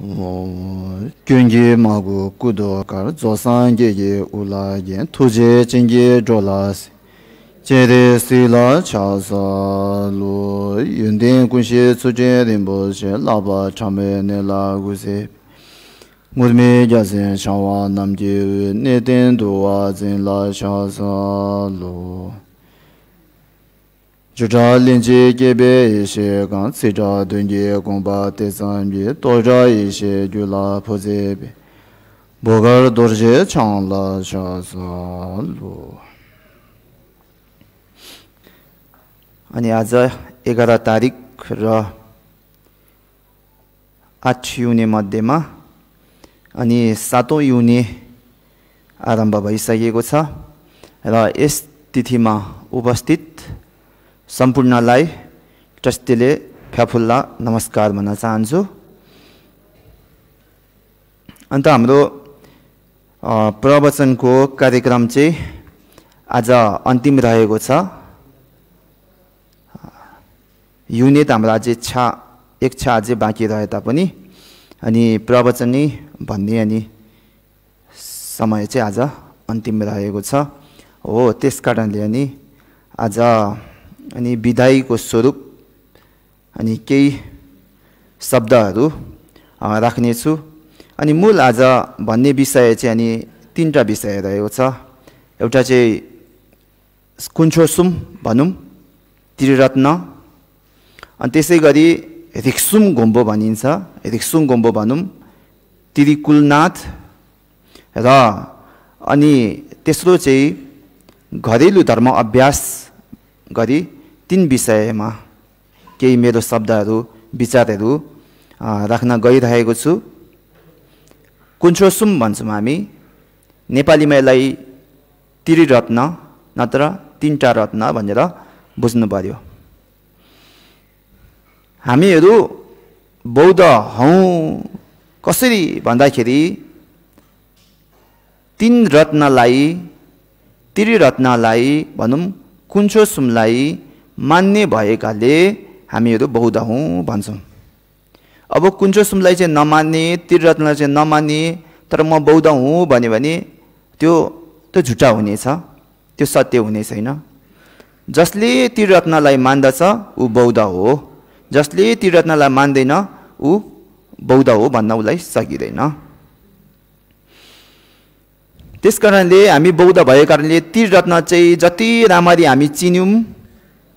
Gyungi magu kudo kar zosan gege ula yen tuje jingi jolas jere sila chasa lu yundin kunshi tsuje rinpo she laba chame ne la guze ngurmi jasen shawa namji neten duwa zin la chasa lu Juja linji gebe ishe gan tsija dungi gongba tezambi doja ishe gyula pozebe bogar dorje changla shasa lu अनि आज 11 तारिक र 8 युने मध्येमा अनि 7औं युने आरम्भ भइसकेको छ र यस तिथिमा उपस्थित सम्पूर्णलाई ट्रस्टीले फ्याफुल्ला नमस्कार भन्न चाहन्छु। अन्त हाम्रो प्रवचनको कार्यक्रम चाहिँ आज अन्तिम रहेको छ। युनिट हाम्रो अझै एक छ अझै बाँकी रहे तापनि अनि प्रवचन नै भन्ने अनि समय चाहिँ आज अन्तिम रहेको छ हो। त्यसकारणले अनि आज अनि विदाईको स्वरूप अनि केही शब्दहरू राख्नेछु। अनि मूल आज भन्ने विषय चाहिँ अनि तीनटा विषय रहेको छ। एउटा चाहिँ कुन्छोसुम भनौँ त्रिरत्न, अनि त्यसै गरी रिक्सुम गोम्बो भनिन्छ, रिक्सुम गोम्बो भनौँ, त्रिकुलनाथ र अनि तेस्रो चाहिँ घरेलु धर्म अभ्यास गरी तीन विषयमा केही मेरो शब्दहरू विचारहरू राख्न गइरहेको छु। कुन्छोसुम भन्छौँ हामी, नेपालीमा यसलाई त्रिरत्न नत्र तीनटा रत्न भनेर बुझ्नु पर्यो। हामीहरू बौद्ध हौँ कसरी भन्दाखेरि तीन रत्नलाई त्रिरत्नलाई भनौँ कुन्छोसुमलाई मान्ने भएकाले हामीहरू बौद्ध हौँ भन्छौँ। अब कुन्छोसुमलाई चाहिँ नमान्ने त्रिरत्नलाई चाहिँ नमान्ने तर म बौद्ध हुँ भन्यो भने त्यो झुटा हुनेछ, त्यो सत्य हुने छैन। जसले त्रिरत्नलाई मान्दछ ऊ बौद्ध हो, जसले त्रिरत्नलाई मान्दैन ऊ बौद्ध हो भन्न उसलाई सकिँदैन। त्यसकारणले हामी बौद्ध भएको कारणले त्रिरत्न चाहिँ जति राम्ररी हामी चिन्यौँ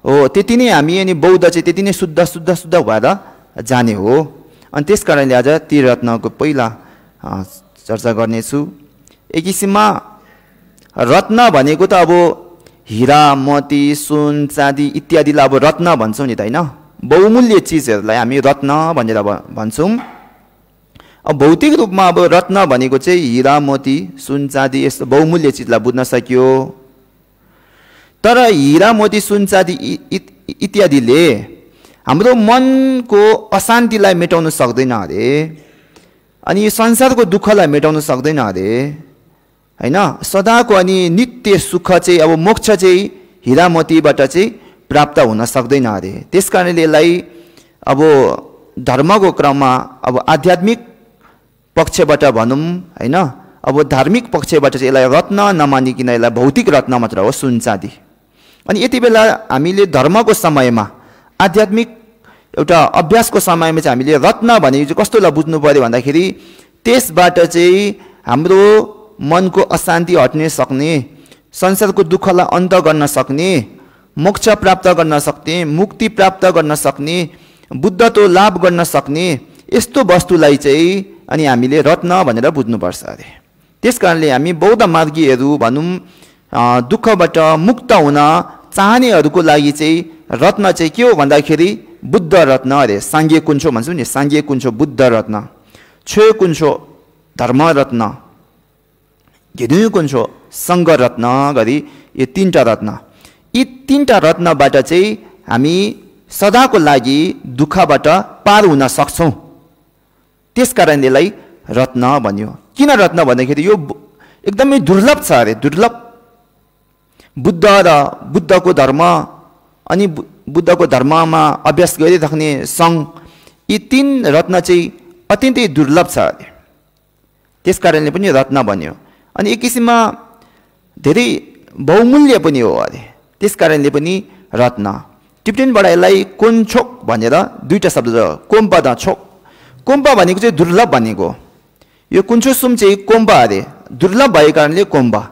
हो त्यति नै हामी अनि बौद्ध चाहिँ त्यति नै शुद्ध भएर जाने हो। अनि त्यसकारणले आज त्रिरत्नको पहिला चर्चा गर्नेछु। एक किसिममा रत्न भनेको त अब हिरा मोती सुन चाँदी इत्यादिलाई अब रत्न भन्छौँ नि त होइन, बहुमूल्य चिजहरूलाई हामी रत्न भनेर भन्छौँ। अब भौतिक रूपमा अब रत्न भनेको चाहिँ हिरा मोती सुन चाँदी यस्तो बहुमूल्य चिजलाई बुझ्न सकियो। तर हिरा मोती सुन चाँदी इत्यादिले हाम्रो मनको अशान्तिलाई मेटाउन सक्दैन अरे, अनि संसारको दुःखलाई मेटाउन सक्दैन अरे होइन। सदाको अनि नित्य सुख चाहिँ अब मोक्ष चाहिँ हिरा मोतीबाट चाहिँ प्राप्त हुन सक्दैन अरे। त्यसकारणले यसलाई अब धर्मको क्रममा अब आध्यात्मिक पक्षबाट भनौँ होइन, अब धार्मिक पक्षबाट चाहिँ यसलाई रत्न नमानिकन यसलाई भौतिक रत्न मात्र हो सुन चाँदी। अनि यति बेला हामीले धर्मको समयमा आध्यात्मिक एउटा अभ्यासको समयमा चाहिँ हामीले रत्न भनेको चाहिँ कस्तोलाई बुझ्नु पर्यो भन्दाखेरि त्यसबाट चाहिँ हाम्रो मनको अशान्ति हट्ने सक्ने, संसारको दुःखलाई अन्त गर्न सक्ने, मोक्ष प्राप्त गर्न सक्ने, मुक्ति प्राप्त गर्न सक्ने, बुद्धत्व लाभ गर्न सक्ने यस्तो वस्तुलाई चाहिँ अनि हामीले रत्न भनेर बुझ्नुपर्छ अरे। त्यसकारणले हामी बौद्ध मार्गीहरू भनौँ दुःखबाट मुक्त हुन चाहनेहरूको लागि चाहिँ रत्न चाहिँ के हो भन्दाखेरि बुद्ध रत्न अरे। साङ्गे कुन्छो भन्छौँ नि, साङ्गे कुन्छो बुद्ध रत्न, छे कुन्छो धर्म रत्न, घेनु कुन्छो सङ्घ रत्न गरी यो तीनटा रत्न, यी तीनटा रत्नबाट चाहिँ हामी सदाको लागि दुःखबाट पार हुन सक्छौँ। त्यसकारण यसलाई रत्न भन्यो। किन रत्न भन्दाखेरि यो एकदमै दुर्लभ छ अरे, दुर्लभ। बुद्ध र बुद्धको धर्म अनि बुद्धको धर्ममा अभ्यास गरिराख्ने सङ्घ, यी तीन रत्न चाहिँ अत्यन्तै दुर्लभ छ अरे, त्यस कारणले पनि रत्न बन्यो। अनि एक किसिममा धेरै बहुमूल्य पनि हो अरे, त्यस कारणले पनि रत्न। टिप्टेनबाट यसलाई कोन्छोक भनेर दुईटा शब्द छ, कोम्पा द छोक। कोम्पा भनेको चाहिँ दुर्लभ भनेको, यो कुन्छोसुम चाहिँ कोम्पा अरे, दुर्लभ भएको कारणले कोम्पा,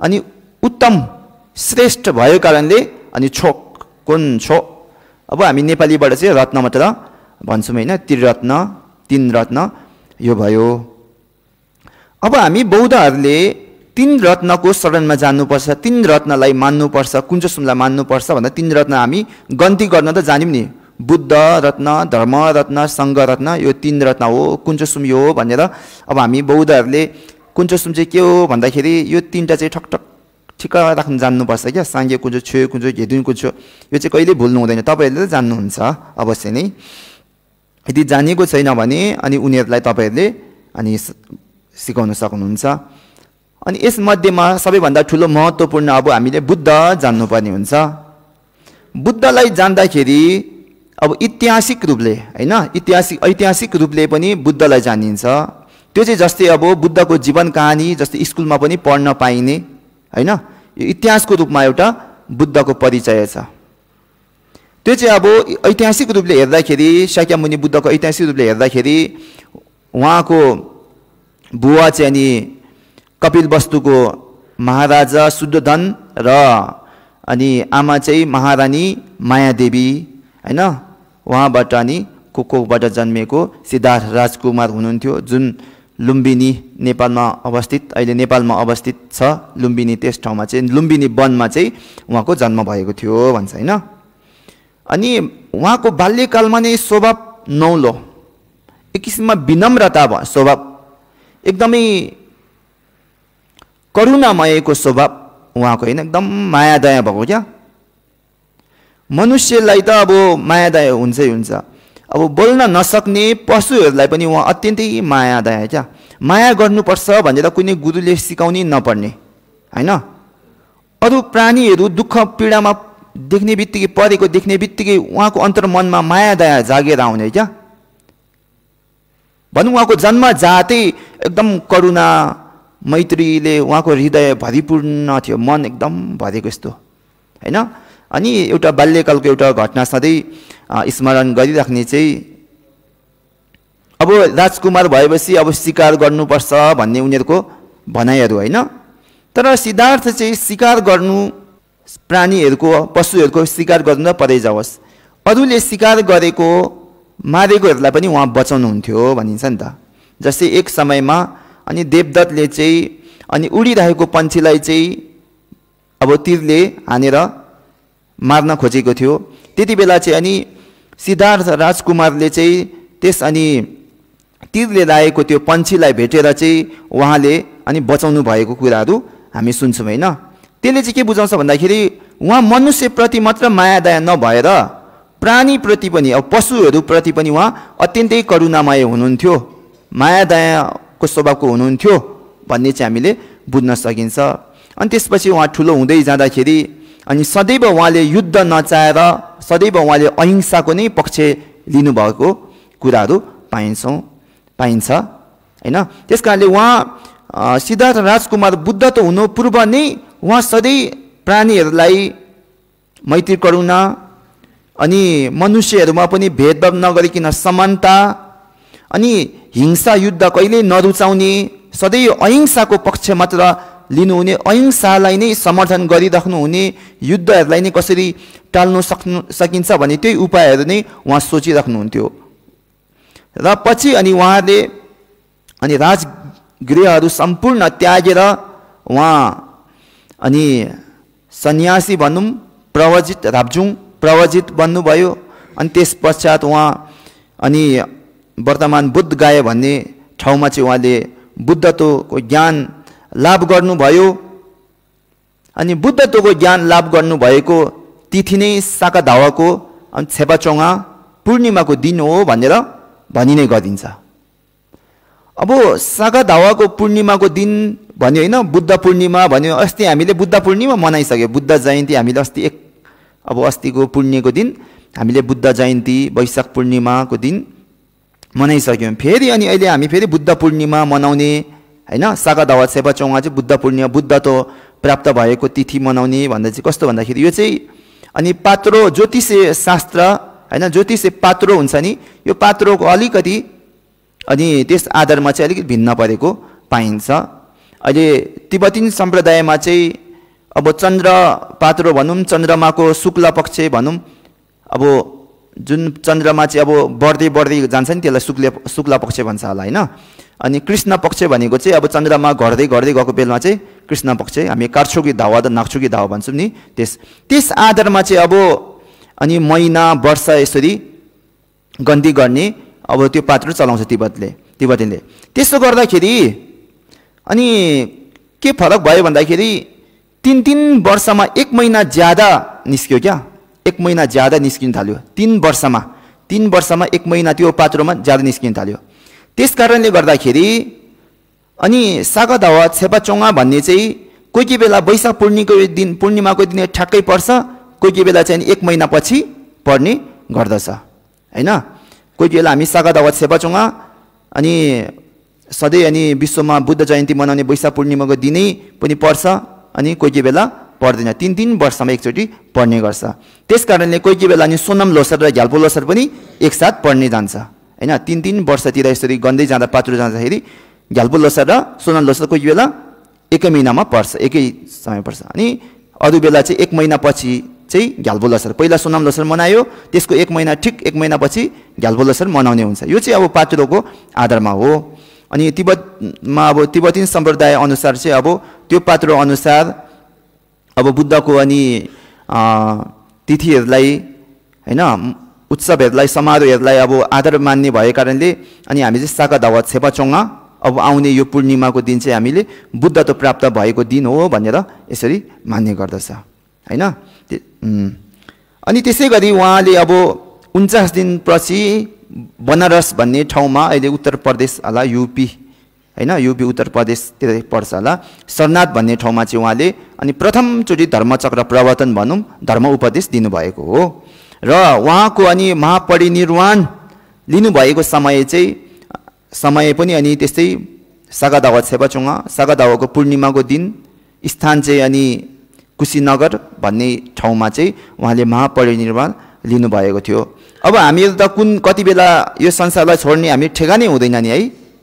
अनि उत्तम श्रेष्ठ भएको कारणले अनि छोक, कोन्छो। अब हामी नेपालीबाट चाहिँ रत्न मात्र भन्छौँ होइन, त्रिरत्न, तीन रत्न यो भयो। अब हामी बौद्धहरूले तीन रत्नको शरणमा जानुपर्छ, तीन रत्नलाई मान्नुपर्छ, कुञ्जसुमलाई मान्नुपर्छ भन्दा तीन रत्न हामी गन्ती गर्न त जान्यौँ नि, बुद्ध रत्न, धर्म रत्न, सङ्घ रत्न, यो तीन रत्न हो, कुञ्जसुम यो हो भनेर। अब हामी बौद्धहरूले कुञ्जसुम चाहिँ के हो भन्दाखेरि यो तीनटा चाहिँ ठकठक ठिक्क राख्नु जान्नुपर्छ क्या, साङ्गे कुञ्जो, छुयो कुञ्जो, घेदुन कुञ्जो, यो चाहिँ कहिले भुल्नु हुँदैन। तपाईँहरूले त जान्नुहुन्छ अवश्य नै, यदि जानेको छैन भने अनि उनीहरूलाई तपाईँहरूले अनि सिकाउन सक्नुहुन्छ। अनि यसमध्येमा सबैभन्दा ठुलो महत्त्वपूर्ण अब हामीले बुद्ध जान्नुपर्ने हुन्छ। बुद्धलाई जान्दाखेरि अब ऐतिहासिक रूपले होइन, ऐतिहासिक रूपले पनि बुद्धलाई जानिन्छ। त्यो चाहिँ जस्तै अब बुद्धको जीवन कहानी जस्तै स्कुलमा पनि पढ्न पाइने होइन, यो इतिहासको रूपमा एउटा बुद्धको परिचय छ। त्यो चाहिँ अब ऐतिहासिक रूपले हेर्दाखेरि, शाक्यमुनि बुद्धको ऐतिहासिक रूपले हेर्दाखेरि उहाँको बुवा चाहिँ अनि कपिलवस्तुको महाराजा शुद्धोधन र अनि आमा चाहिँ महारानी मायादेवी होइन, उहाँबाट अनि कोबाट जन्मेको सिद्धार्थ राजकुमार हुनुहुन्थ्यो, जुन लुम्बिनी नेपालमा अवस्थित, अहिले नेपालमा अवस्थित छ लुम्बिनी, त्यस ठाउँमा चाहिँ लुम्बिनी वनमा चाहिँ उहाँको जन्म भएको थियो भन्छ होइन। अनि उहाँको बाल्यकालमा नै स्वभाव नौलो, एक किसिममा विनम्रता भयो स्वभाव, एकदमै करुणामयको स्वभाव उहाँको होइन, एकदम मायादया भएको क्या। मनुष्यलाई त अब मायादया हुन्छै हुन्छ, अब बोल्न नसक्ने पशुहरूलाई पनि उहाँ अत्यन्तै मायादया क्या। माया गर्नुपर्छ भनेर कुनै गुरुले सिकाउनै नपर्ने होइन। अरू प्राणीहरू दुःख पीडामा देख्ने बित्तिकै, परेको देख्ने बित्तिकै उहाँको अन्तर्मनमा मायादया जागेर आउने क्या। भनौँ उहाँको जन्म जातै एकदम करुणा मैत्रीले उहाँको हृदय भरिपूर्ण थियो, मन एकदम भरेको यस्तो होइन। अनि एउटा बाल्यकालको एउटा घटना सधैँ स्मरण गरिराख्ने चाहिँ, अब राजकुमार भएपछि अब शिकार गर्नुपर्छ भन्ने उनीहरूको भनाइहरू होइन। तर सिद्धार्थ चाहिँ शिकार गर्नु, प्राणीहरूको पशुहरूको शिकार गर्नु त परै जाओस्, अरूले शिकार गरेको मारेकोहरूलाई पनि उहाँ बचाउनुहुन्थ्यो भनिन्छ नि त। जस्तै एक समयमा अनि देवदत्तले चाहिँ अनि उडिरहेको पन्छीलाई चाहिँ अब तीरले हानेर मार्न खोजेको थियो, त्यति बेला चाहिँ अनि सिद्धार्थ राजकुमारले चाहिँ त्यस अनि तीरले लागेको त्यो पन्छीलाई भेटेर चाहिँ उहाँले अनि बचाउनु भएको कुराहरू हामी सुन्छौँ होइन। त्यसले चाहिँ के बुझाउँछ भन्दाखेरि उहाँ मनुष्यप्रति मात्र मायादया नभएर प्राणीप्रति पनि, अब पशुहरूप्रति पनि उहाँ अत्यन्तै करुणामय हुनुहुन्थ्यो, मायादयाको स्वभावको हुनुहुन्थ्यो भन्ने चाहिँ हामीले बुझ्न सकिन्छ। अनि त्यसपछि उहाँ ठुलो हुँदै जाँदाखेरि अनि सदैव उहाँले युद्ध नचाहेर सदैव उहाँले अहिंसाको नै पक्ष लिनुभएको कुराहरू पाइन्छ होइन। त्यस कारणले उहाँ सिद्धार्थ राजकुमार बुद्ध त हुनु पूर्व नै उहाँ सधैँ प्राणीहरूलाई मैत्री करुणा अनि मनुष्यहरूमा पनि भेदभाव नगरिकन समानता अनि हिंसा युद्ध कहिल्यै नरुचाउने, सधैँ अहिंसाको पक्ष मात्र लिनुहुने, अहिंसालाई नै समर्थन गरिराख्नु हुने, युद्धहरूलाई नै कसरी टाल्नु सकिन्छ भने त्यही उपायहरू नै उहाँ सोचिराख्नुहुन्थ्यो। र पछि अनि उहाँले अनि राजगृहहरू सम्पूर्ण त्यागेर उहाँ अनि सन्यासी भनौँ, प्रवजित राब्जुङ प्रवजित बन्नुभयो। अनि त्यस पश्चात उहाँ अनि वर्तमान बुद्ध गया भन्ने ठाउँमा चाहिँ उहाँले बुद्धत्वको ज्ञान लाभ गर्नुभयो। अनि बुद्धत्वको ज्ञान लाभ गर्नुभएको तिथि नै साकादावाको अनि छेपाचोङा पूर्णिमाको दिन हो भनेर भनिने गरिन्छ। अब साकादावाको पूर्णिमाको दिन भन्यो होइन, बुद्ध पूर्णिमा भन्यो। अस्ति हामीले बुद्ध पूर्णिमा मनाइसक्यो, बुद्ध जयन्ती हामीले अस्तिको पुण्यको दिन हामीले बुद्ध जयन्ती वैशाख पूर्णिमाको दिन मनाइसक्यौँ। फेरि अनि अहिले हामी फेरि बुद्ध पूर्णिमा मनाउने हैन, सागा दावा छेपा चोङा चाहिँ बुद्ध पूर्णिमा बुद्धत्व प्राप्त भएको तिथि मनाउने भन्दा चाहिँ कस्तो भन्दाखेरि यो चाहिँ अनि पात्रो ज्योतिषीय शास्त्र हैन, ज्योतिषीय पात्रो हुन्छ नि, यो पात्रोको अलिकति अनि त्यस आधारमा चाहिँ अलिकति भिन्न परेको पाइन्छ। अहिले तिब्बतीन सम्प्रदायमा चाहिँ अब चन्द्र पात्रो भनौँ, चन्द्रमाको शुक्ल पक्ष भनौँ, अब जुन चन्द्रमा चाहिँ अब बढ्दै बढ्दै जान्छ नि त्यसलाई शुक्ल पक्ष भन्छ होला हैन। अनि कृष्ण पक्ष भनेको चाहिँ अब चन्द्रमा घट्दै घट्दै गएको बेलामा चाहिँ कृष्ण पक्ष, हामी कार्छोकी धावा द नाक्छोकी धावा भन्छौँ नि, त्यस आधारमा चाहिँ अब अनि महिना वर्ष यसरी गन्ती गर्ने अब त्यो पात्रो चलाउँछ तिब्बतीले। त्यसो गर्दाखेरि अनि के फरक भयो भन्दाखेरि 3 वर्षमा 1 महिना ज्यादा निस्क्यो क्या, 1 महिना ज्यादा निस्किन थाल्यो 3 वर्षमा 1 महिना त्यो पात्रोमा ज्यादा निस्किन थाल्यो। त्यस कारणले गर्दाखेरि अनि सागा दावा छेपा चोङा भन्ने चाहिँ कोही बेला वैशाख पूर्णिमाको दिन ठ्याक्कै पर्छ, कोही बेला चाहिँ 1 महिना पछि पर्ने गर्दछ हैन। कोही बेला हामी सागा दावा छेपा चोङा अनि सधैँ अनि विश्वमा बुद्ध जयन्ती मनाउने वैशाख पूर्णिमाको दिनै पनि पर्छ, अनि कोही बेला पर्दैन, 3 वर्षमा एकचोटि पर्ने गर्छ। त्यस कारणले कोही बेला अनि सोनाम लोसार र घ्याल्पो लोसार पनि एकसाथ पर्ने जान्छ हैन। 3 वर्षतिर यसरी गन्दै जाँदा पात्रो जाँदाखेरि घ्याल्पो लोसार र सोनाम लोसार कोही बेला 1 महिनामा पर्छ, एकै समय पर्छ। अनि अरू बेला चाहिँ 1 महिना पछि चाहिँ घ्याल्पो लोसार, पहिला सोनाम लोसार मनायो, त्यसको 1 महिना ठिक 1 महिना पछि घ्याल्पो लोसार मनाउने हुन्छ। यो चाहिँ अब पात्रोको आधारमा हो। अनि तिब्बतमा अब तिब्बतीन सम्प्रदाय अनुसार चाहिँ अब त्यो पात्रो अनुसार अब बुद्धको अनि तिथिहरूलाई हैन, उत्सवहरूलाई, समारोहहरूलाई अब आदर मान्ने भएको कारणले अनि हामी चाहिँ सागा दावा छेपा चोङा अब आउने यो पूर्णिमाको दिन चाहिँ हामीले बुद्धत्व प्राप्त भएको दिन हो भनेर यसरी मान्ने गर्दछ हैन। अनि त्यसै गरी उहाँले अब 49 दिनपछि बनारस भन्ने ठाउँमा, अहिले उत्तर प्रदेश होला, युपी हैन, युपी उत्तर प्रदेशतिर पर्छ होला, सरनाथ भन्ने ठाउँमा चाहिँ उहाँले अनि प्रथमचोटि धर्मचक्र प्रवर्तन भनौँ धर्म उपदेश दिनुभएको हो। र उहाँको अनि महापरिनिर्वाण लिनुभएको समय पनि अनि त्यस्तै सागा दावा छेपा चोङा, सागा दावाको पूर्णिमाको दिन, स्थान चाहिँ अनि कुशीनगर भन्ने ठाउँमा चाहिँ उहाँले महापरिनिर्वाण लिनुभएको थियो। अब हामीहरू त कति बेला यो संसारलाई छोड्ने हामी ठेगानै हुँदैन नि है,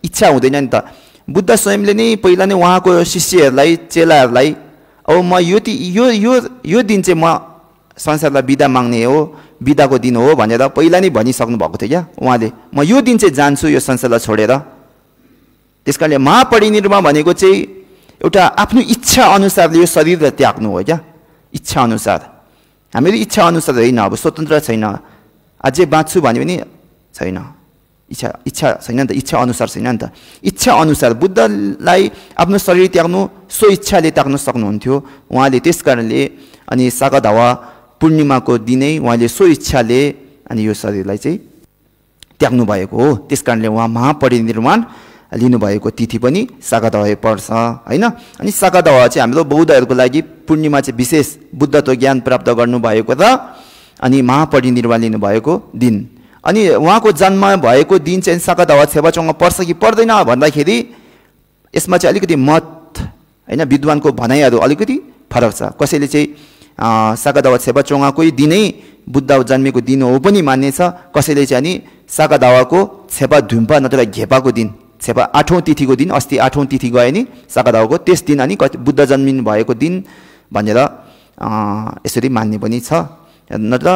इच्छा हुँदैन नि त। बुद्ध स्वयंले नै पहिला नै उहाँको शिष्यहरूलाई, चेलाहरूलाई अब म यो दिन चाहिँ म संसारलाई बिदा माग्ने हो, बिदाको दिन हो भनेर पहिला नै भनिसक्नु भएको थियो क्या उहाँले, म यो दिन चाहिँ जान्छु यो संसारलाई छोडेर। त्यस कारणले महापरिनिर्वाण भनेको चाहिँ एउटा आफ्नो इच्छा अनुसारले यो शरीरलाई त्याग्नु हो क्या, इच्छा अनुसार। हामीहरू इच्छा अनुसार होइन, अब स्वतन्त्र छैन, अझै बाँच्छु भन्यो भने छैन, इच्छा छैन नि त, इच्छा अनुसार छैन नि त। इच्छा अनुसार बुद्धलाई आफ्नो शरीर त्याग्नु सो इच्छाले त्याग्न सक्नुहुन्थ्यो उहाँले। त्यस कारणले अनि सागा दावा पूर्णिमाको दिनै उहाँले सो इच्छाले अनि यो शरीरलाई चाहिँ त्याग्नु भएको हो। त्यस कारणले उहाँ महापरिनिर्वाण लिनुभएको तिथि पनि सागा दावा पर्छ हैन। अनि सागा दावा चाहिँ हाम्रो बौद्धहरूको लागि पूर्णिमा चाहिँ विशेष बुद्धत्व ज्ञान प्राप्त गर्नुभएको र अनि महापरिनिर्वाण लिनुभएको दिन। अनि उहाँको जन्म भएको दिन चाहिँ सागा दावा छेपा चोङा पर्छ कि पर्दैन भन्दाखेरि यसमा चाहिँ अलिकति मत हैन, विद्वानको भनाइहरू अलिकति फरक छ। कसैले चाहिँ सागा दावा छेपा चोङाकै दिनै बुद्ध जन्मेको दिन हो पनि मान्ने छ, कसैले चाहिँ अनि सागा दावाको छेपा धुम्पा नत्र घेपाको दिन, छेपा 8औं तिथिको दिन, अस्ति 8औं तिथि गयो नि सागा दावाको, त्यस दिन अनि बुद्ध जन्मिनु भएको दिन भनेर यसरी मान्ने पनि छ। नत्र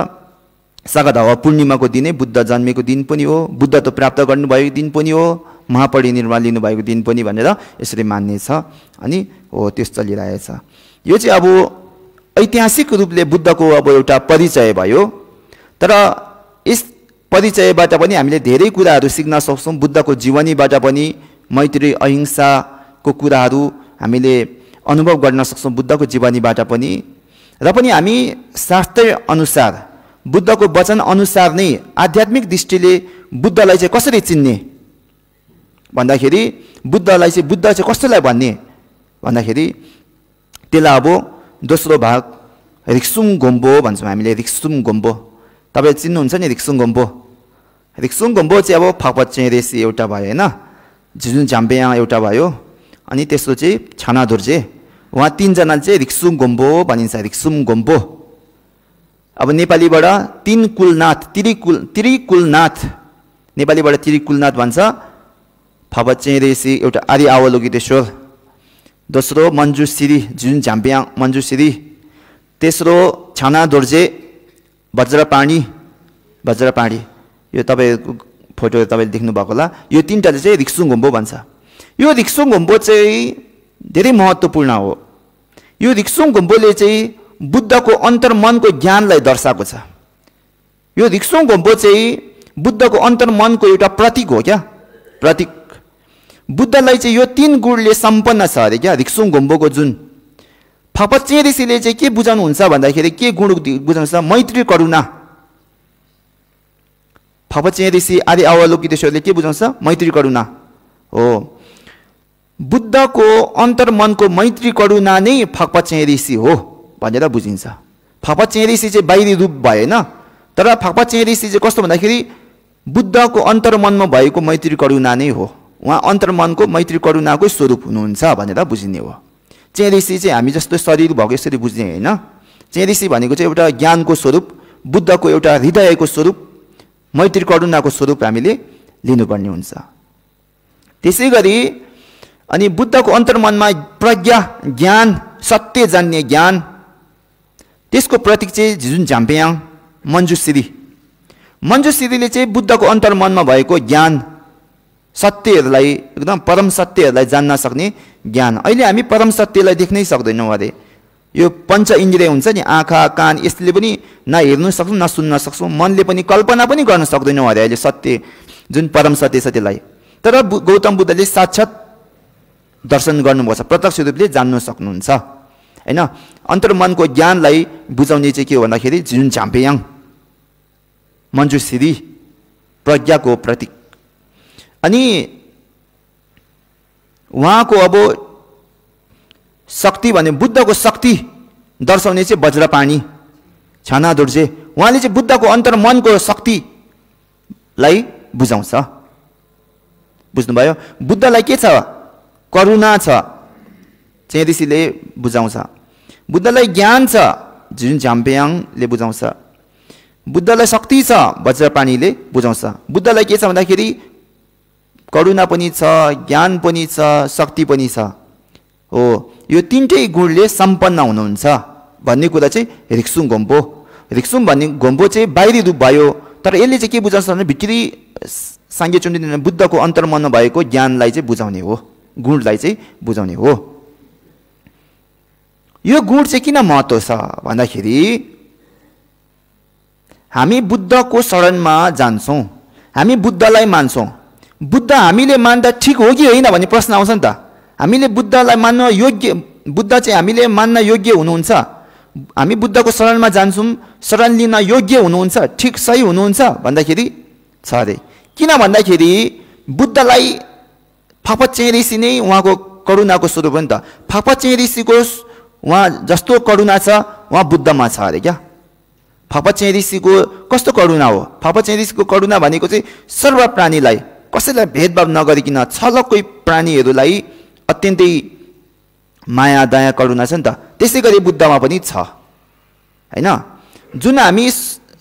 सागा दावा पूर्णिमाको दिनै बुद्ध जन्मेको दिन पनि हो, बुद्धत्व प्राप्त गर्नुभएको दिन पनि हो, महापरिनिर्वाण लिनुभएको दिन पनि भनेर यसरी मान्ने छ। अनि हो त्यस चलिरहेछ। यो चाहिँ अब ऐतिहासिक रूपले बुद्धको अब एउटा परिचय भयो। तर यस परिचयबाट पनि हामीले धेरै कुराहरू सिक्न सक्छौँ। बुद्धको जीवनीबाट पनि मैत्री अहिंसाको कुराहरू हामीले अनुभव गर्न सक्छौँ बुद्धको जीवनीबाट पनि। र पनि हामी शास्त्र अनुसार बुद्धको वचन अनुसार नै आध्यात्मिक दृष्टिले बुद्धलाई चाहिँ कसरी चिन्ने भन्दाखेरि बुद्धलाई चाहिँ बुद्ध चाहिँ कसैलाई भन्ने भन्दाखेरि त्यसलाई अब दोस्रो भाग रिक्सुङ गोम्बो भन्छौँ हामीले। रिक्सुङ गोम्बो तपाईँ चिन्नुहुन्छ नि, रिक्सुङ गोम्बो रिक्सुङ गोम्बो चाहिँ अब फाक्पा चेरेसी एउटा भयो हैन, झिजुन झाम्पेयाङ एउटा भयो, अनि त्यसको चाहिँ छाना दोर्जे, उहाँ तीनजना चाहिँ रिक्सुङ गोम्बो भनिन्छ, रिक्सुङ गोम्बो। अब नेपालीबाट तीन कुलनाथ, त्रिकुलनाथ, नेपालीबाट त्रिकुलनाथ भन्छ। फापा चेरेसी एउटा आदि अवलोकितेश्वर, दोस्रो मञ्जुश्री झिजुन झाम्पेयाङ मञ्जुश्री, तेस्रो छाना दोर्जे वज्रपाणी, यो तपाईको फोटो तपाईले देख्नु भएको होला। यो तीनटाले चाहिँ रिक्सुङ गोम्बो भन्छ। यो रिक्सुङ गोम्बो चाहिँ धेरै महत्त्वपूर्ण हो। यो रिक्सुङ गोम्बोले चाहिँ बुद्धको अन्तर्मनको ज्ञानलाई दर्शाएको छ। यो रिक्सुङ गोम्बो चाहिँ बुद्धको अन्तर्मनको एउटा प्रतीक हो क्या, प्रतीक। बुद्धलाई चाहिँ यो तीन गुणले सम्पन्न छ अरे क्या रिक्सुङ गोम्बोको जुन। फापा चेरेसीले चाहिँ के बुझाउनुहुन्छ भन्दाखेरि के गुण बुझाउनुहुन्छ? मैत्री करुणा। फापा चेरेसी आदि अवलोकितेश्वरले के बुझाउँछ? मैत्री करुणा हो। बुद्धको अन्तर्मनको मैत्री करुणा नै फापा चेरेसी हो भनेर बुझिन्छ। फापा चेरेसी चाहिँ बाहिरी रूप भएन, तर फापा चेरेसी चाहिँ कस्तो भन्दाखेरि बुद्धको अन्तर्मनमा भएको मैत्री करुणा नै हो। उहाँ अन्तर्मनको मैत्री करुणाकै स्वरूप हुनुहुन्छ भनेर बुझिने हो। चेरेसी चाहिँ हामी जस्तो शरीर भएको यसरी बुझ्ने होइन। चेरेसी भनेको चाहिँ एउटा ज्ञानको स्वरूप, बुद्धको एउटा हृदयको स्वरूप, मैत्री करुणाको स्वरूप हामीले लिनुपर्ने हुन्छ। त्यसै गरी अनि बुद्धको अन्तर्मनमा प्रज्ञा, ज्ञान, सत्य जान्ने ज्ञान, त्यसको प्रतीक चाहिँ झिजुन झाम्पेयाङ मञ्जुश्रीले चाहिँ बुद्धको अन्तर्मनमा भएको ज्ञान, सत्यहरूलाई, एकदम परम सत्यहरूलाई जान्न सक्ने ज्ञान। अहिले हामी परम सत्यलाई देख्नै सक्दैनौँ अरे। यो पञ्च इन्द्रिय हुन्छ नि, आँखा कान, यसले पनि न हेर्नु सक्छौँ न सुन्न सक्छौँ, मनले पनि कल्पना पनि गर्न सक्दैनौँ अरे अहिले सत्य जुन परम सत्य छ त्यसलाई। तर गौतम बुद्धले साक्षात् दर्शन गर्नुभएको छ, प्रत्यक्ष रूपले जान्न सक्नुहुन्छ हैन। अन्तर्मनको ज्ञानलाई बुझाउने चाहिँ के हो भन्दाखेरि झिजुन झाम्पेयाङ मञ्जुश्री, प्रज्ञाको प्रतीक। अनि उहाँको अब शक्ति भने बुद्धको शक्ति दर्शाउने चाहिँ वज्रपाणी, छाना दोर्जे। उहाँले चाहिँ बुद्धको अन्तर्मनको शक्तिलाई बुझाउँछ। बुझ्नुभयो? बुद्धलाई के छ? करुणा छ, चेरेसीले बुझाउँछ। बुद्धलाई ज्ञान छ, झिजुन झाम्पेयाङले बुझाउँछ। बुद्धलाई शक्ति छ, वज्रपाणीले बुझाउँछ। बुद्धलाई के छ भन्दाखेरि करुणा पनि छ, ज्ञान पनि छ, शक्ति पनि छ हो। यो तीनटै गुणले सम्पन्न हुनुहुन्छ भन्ने कुरा चाहिँ रिक्सुङ गोम्बो। रिक्सुङ भन्ने गोम्बो चाहिँ बाहिरी रूप भयो, तर यसले चाहिँ के बुझाउँछ भने भित्री साङ्गे चुन्डी बुद्धको अन्तर्मनमा भएको ज्ञानलाई चाहिँ बुझाउने हो, गुणलाई चाहिँ बुझाउने हो। यो गुण चाहिँ किन महत्त्व छ भन्दाखेरि हामी बुद्धको शरणमा जान्छौँ, हामी बुद्धलाई मान्छौँ। बुद्ध हामीले मान्दा ठिक हो कि होइन भन्ने प्रश्न आउँछ नि त। हामीले बुद्धलाई मान्न योग्य, बुद्ध चाहिँ हामीले मान्न योग्य हुनुहुन्छ, हामी बुद्धको शरणमा जान्छौँ, शरण लिन योग्य हुनुहुन्छ, ठिक सही हुनुहुन्छ भन्दाखेरि छ अरे। किन भन्दाखेरि बुद्धलाई फापा चेरेसी नै उहाँको करुणाको स्वरूप हो नि त। फापा चेरेसीको उहाँ जस्तो करुणा छ उहाँ बुद्धमा छ अरे क्या। फापा चेरेसीको कस्तो करुणा हो? फापा चेरेसीको करुणा भनेको चाहिँ सर्व प्राणीलाई, कसैलाई भेदभाव नगरिकन छलकै प्राणीहरूलाई अत्यन्तै माया दया करुणा छ नि त। त्यसै गरी बुद्धमा पनि छ हैन। जुन हामी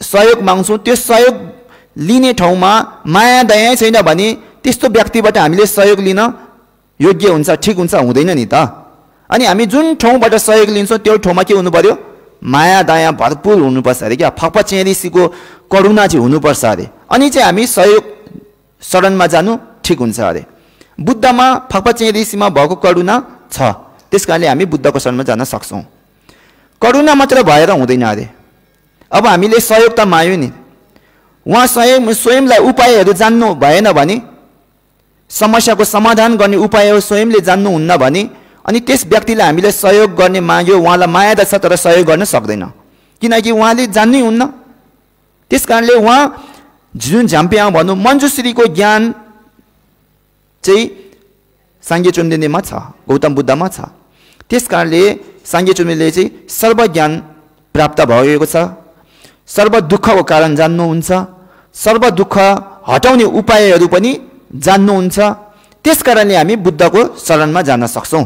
सहयोग माग्छौँ त्यो सहयोग लिने ठाउँमा माया दया छैन भने त्यस्तो व्यक्तिबाट हामीले सहयोग लिन योग्य हुन्छ, ठिक हुन्छ, हुँदैन नि त। अनि हामी जुन ठाउँबाट सहयोग लिन्छौँ त्यो ठाउँमा के हुनु पर्यो? माया दया भरपुर हुनुपर्छ अरे क्या। फापा चेरेसीको करुणा चाहिँ हुनुपर्छ अरे, अनि चाहिँ हामी सहयोग शरणमा जानु ठिक हुन्छ अरे। बुद्धमा फापा चेरेसीमा भएको करुणा छ, त्यस कारणले हामी बुद्धको शरणमा जान सक्छौँ। करुणा मात्र भएर हुँदैन अरे। अब हामीले सहयोग त माग्यो नि, उहाँ स्वयंलाई उपायहरू जान्नु भएन भने, समस्याको समाधान गर्ने उपाय स्वयंले जान्नुहुन्न भने, अनि त्यस व्यक्तिलाई हामीले सहयोग गर्ने माग्यो, उहाँलाई माया त छ तर सहयोग गर्न सक्दैन, किनकि उहाँले जान्नै हुन्न। त्यस कारणले उहाँ झिजुन झाम्पेयाङ भनौँ मञ्जुश्रीको ज्ञान चाहिँ साङ्गे चुन्देनीमा छ, गौतम बुद्धमा छ। त्यस कारणले साङ्गे चुन्देनीले चाहिँ सर्वज्ञान प्राप्त भएको छ, सर्व दुःखको कारण जान्नुहुन्छ, सर्व दुःख हटाउने उपायहरू पनि जान्नुहुन्छ। त्यसकारणले हामी बुद्धको शरणमा जान सक्छौँ।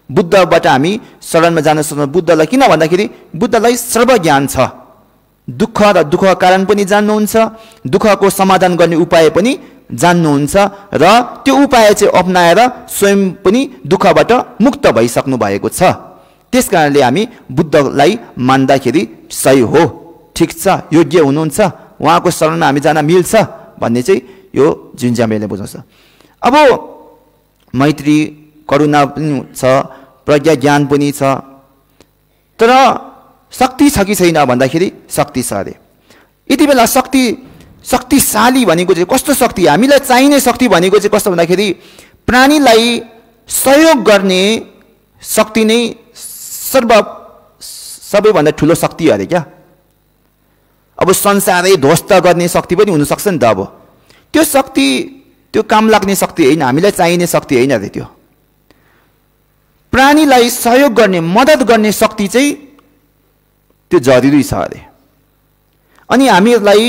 बुद्धबाट हामी शरणमा जान सक्छौँ। बुद्धलाई किन भन्दाखेरि बुद्धलाई सर्वज्ञान छ। दुःख र दुःखको कारण पनि जान्नुहुन्छ, दुःखको समाधान गर्ने उपाय पनि जान्नुहुन्छ र त्यो उपाय चाहिँ अपनाएर स्वयं पनि दुःखबाट मुक्त भइसक्नु भएको छ। त्यसकारणले हामी बुद्धलाई मान्दाखेरि सही हो, ठिक छ, योग्य हुनुहुन्छ, उहाँको शरणमा हामी जान मिल्छ भन्ने चाहिँ यो जुन्जामेले बुझाउँछ। अब मैत्री करुणा पनि छ, प्रज्ञा ज्ञान पनि छ, तर शक्ति छ कि छैन भन्दाखेरि शक्ति छ अरे। यति बेला शक्तिशाली भनेको चाहिँ कस्तो शक्ति, हामीलाई चाहिने शक्ति भनेको चाहिँ कस्तो भन्दाखेरि प्राणीलाई सहयोग गर्ने शक्ति नै सबैभन्दा ठुलो शक्ति अरे क्या। अब संसारै ध्वस्त गर्ने शक्ति पनि हुनसक्छ नि त। अब त्यो शक्ति त्यो काम लाग्ने शक्ति होइन, हामीलाई चाहिने शक्ति होइन अरे। त्यो प्राणीलाई सहयोग गर्ने मद्दत गर्ने शक्ति चाहिँ त्यो जरुरी छ अरे। अनि हामीहरूलाई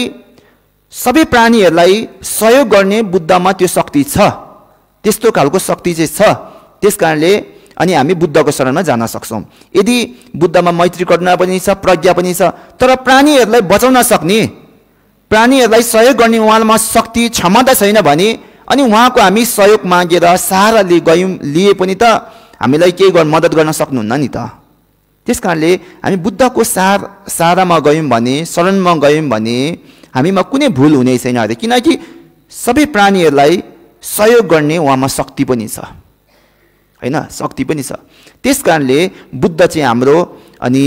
सबै प्राणीहरूलाई सहयोग गर्ने बुद्धमा त्यो शक्ति छ, त्यस्तो खालको शक्ति चाहिँ छ। त्यसकारणले अनि हामी बुद्धको शरणमा जान सक्छौँ। यदि बुद्धमा मैत्री करुणा पनि छ, प्रज्ञा पनि छ, तर प्राणीहरूलाई बचाउन सक्ने, प्राणीहरूलाई सहयोग गर्ने उहाँमा शक्ति क्षमता छैन भने अनि उहाँको हामी सहयोग मागेर सहारा लिए पनि त हामीलाई केही मद्दत गर्न सक्नुहुन्न नि त। त्यसकारणले हामी बुद्धको सहारामा गयौँ भने, शरणमा गयौँ भने हामीमा कुनै भुल हुने छैन अरे। किनकि सबै प्राणीहरूलाई सहयोग गर्ने उहाँमा शक्ति पनि छ, होइन, शक्ति पनि छ। त्यसकारणले बुद्ध चाहिँ हाम्रो अनि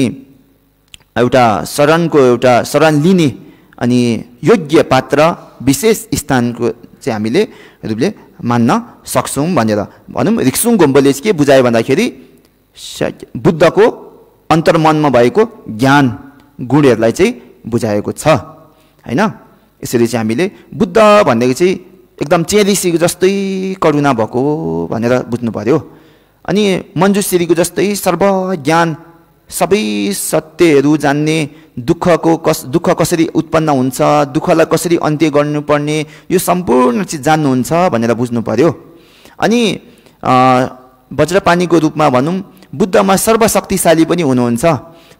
एउटा शरण लिने अनि योग्य पात्र विशेष स्थानको चाहिँ हामीले रूपले मान्न सक्छौँ भनेर भनौँ। रिक्सुङ गोम्बोले के बुझायो भन्दाखेरि बुद्धको अन्तर्मनमा भएको ज्ञान गुणहरूलाई चाहिँ बुझाएको छ, होइन। यसरी चाहिँ हामीले बुद्ध भनेको चाहिँ एकदम चेलीसीको जस्तै करुणा भएको भनेर बुझ्नु पर्यो। अनि मञ्जुश्रीको जस्तै सर्वज्ञान, सबै सत्यहरू जान्ने, दुःख कसरी उत्पन्न हुन्छ, दुःखलाई कसरी अन्त्य गर्नुपर्ने, यो सम्पूर्ण चिज जान्नुहुन्छ भनेर बुझ्नु पर्यो। अनि वज्रपानीको रूपमा भनौँ, बुद्धमा सर्वशक्तिशाली पनि हुनुहुन्छ,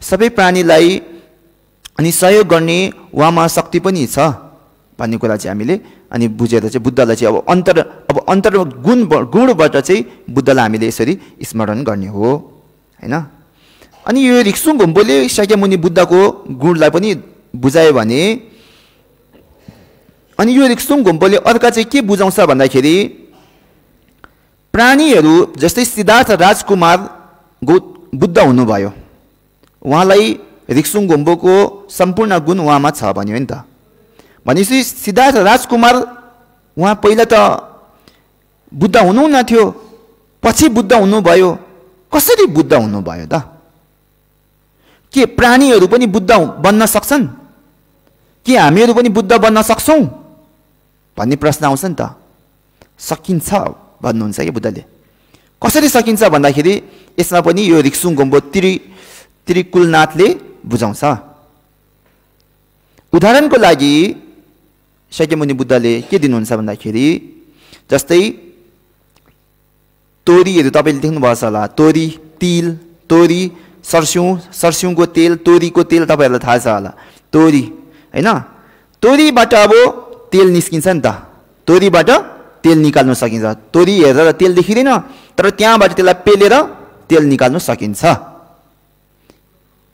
सबै प्राणीलाई अनि सहयोग गर्ने उहाँमा शक्ति पनि छ भन्ने कुरा चाहिँ हामीले अनि बुझेर चाहिँ बुद्धलाई चाहिँ अन्तर गुणबाट चाहिँ बुद्धलाई हामीले यसरी स्मरण गर्ने हो, होइन। अनि यो रिक्सुङ घुम्पोले शाक्यमुनि बुद्धको गुणलाई पनि बुझायो भने अनि यो रिक्सुङ घुम्पोले अर्का चाहिँ के बुझाउँछ भन्दाखेरि प्राणीहरू जस्तै सिद्धार्थ राजकुमार बुद्ध हुनुभयो, उहाँलाई रिक्सुङ घुम्पोको सम्पूर्ण गुण उहाँमा छ भन्यो नि त। भनेपछि सिद्धार्थ राजकुमार उहाँ पहिला त बुद्ध हुनुहुन्न थियो, पछि बुद्ध हुनुभयो। कसरी बुद्ध हुनुभयो त? के प्राणीहरू पनि बुद्ध बन्न सक्छन्? के हामीहरू पनि बुद्ध बन्न सक्छौँ भन्ने प्रश्न आउँछ नि त। सकिन्छ भन्नुहुन्छ कि बुद्धले। कसरी सकिन्छ भन्दाखेरि यसमा पनि यो रिक्सुङ घुम्पो त्रिकुलनाथले बुझाउँछ। उदाहरणको लागि शाक्यमुनि बुद्धले के दिनुहुन्छ भन्दाखेरि जस्तै तोरीहरू तपाईँले देख्नुभएको छ होला, तोरी, तिल, तोरी, सरस्युङको तेल, तोरीको तेल तपाईँहरूलाई थाहा छ होला, तोरी, होइन। तोरीबाट अब तेल निस्किन्छ नि त, तोरीबाट तेल निकाल्नु सकिन्छ। तोरी हेरेर तेल देखिँदैन, तर त्यहाँबाट त्यसलाई पेलेर तेल निकाल्नु सकिन्छ।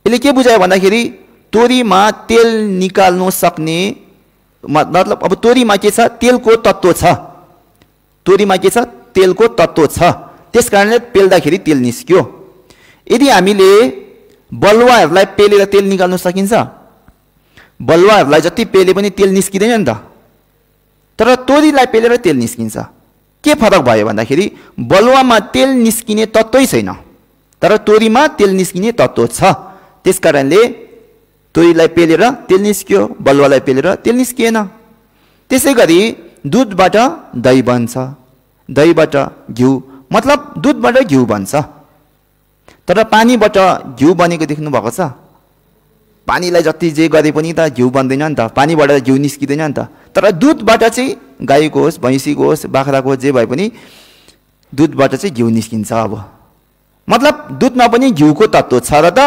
यसले के बुझायो भन्दाखेरि तोरीमा तेल निकाल्नु सक्ने मतलब अब तोरीमा के छ? तेलको तत्त्व छ। तोरीमा के छ? तेलको तत्त्व छ। त्यसकारणले पेल्दाखेरि तेल निस्क्यो। यदि हामीले बलुवाहरूलाई पेलेर तेल निकाल्नु सकिन्छ? बलुवाहरूलाई जति पेले पनि तेल निस्किँदैन नि त, तर तोरीलाई पेलेर तेल निस्किन्छ। के फरक भयो भन्दाखेरि बलुवामा तेल निस्किने तत्त्वै छैन, तर तोरीमा तेल निस्किने तत्त्व छ। त्यसकारणले तोरीलाई पेलेर तेल निस्क्यो, बलुवालाई पेलेर तेल निस्किएन। त्यसै गरी दुधबाट दही बन्छ, दहीबाट घिउ, मतलब दुधबाट घिउ बन्छ। तर पानीबाट घिउ बनेको देख्नु भएको छ? पानीलाई जति जे गरे पनि त घिउ बन्दैन नि त, पानीबाट घिउ निस्किँदैन नि त। तर दुधबाट चाहिँ गाईको होस् भैँसीको होस् बाख्राको होस् जे भए पनि दुधबाट चाहिँ घिउ निस्किन्छ। अब मतलब दुधमा पनि घिउको तत्त्व छ र त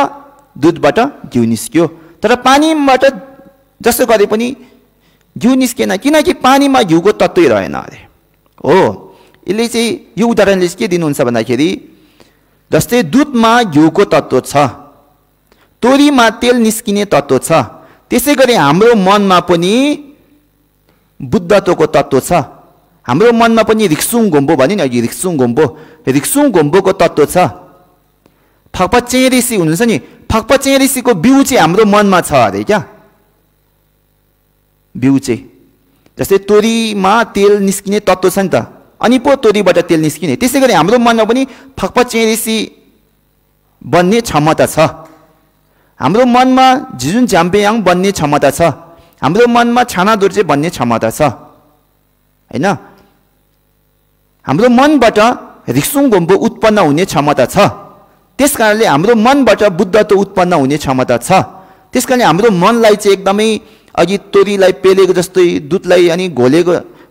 दुधबाट घिउ निस्क्यो। तर पानीबाट जसो गरे पनि घिउ निस्केन, किनकि पानीमा घिउको तत्त्वै रहेन अरे। हो, यसले चाहिँ यो उदाहरणले के दिनुहुन्छ भन्दाखेरि जस्तै दुधमा घिउको तत्त्व छ, तोरीमा तेल निस्किने तत्त्व छ, त्यसै गरी हाम्रो मनमा पनि बुद्धत्वको तत्त्व छ। हाम्रो मनमा पनि रिक्सुङ घोम्बो भन्यो नि अघि, रिक्सुङ घोम्बोको तत्त्व छ। फक्पा चेरिसी हुनुहुन्छ नि, फक्पा चेरिसीको बिउ चाहिँ हाम्रो मनमा छ अरे क्या। बिउ चाहिँ जस्तै तोरीमा तेल निस्किने तत्त्व छ नि त, अनि पो तोरीबाट तेल निस्किने। त्यसै गरी हाम्रो मनमा पनि फक्पा चेरिसी बन्ने क्षमता छ। हाम्रो मनमा झिजुन झ्याम्पेयाङ बन्ने क्षमता छ। हाम्रो मनमा छाना दोर्जे बन्ने क्षमता छ हैन। हाम्रो मनबाट रिक्सुङ घोम्बो उत्पन्न हुने क्षमता छ। त्यसकारणले हाम्रो मनबाट बुद्धत्व उत्पन्न हुने क्षमता छ। त्यसकारणले हाम्रो मनलाई चाहिँ एकदमै अघि तोरीलाई पेलेको जस्तै दुधलाई अनि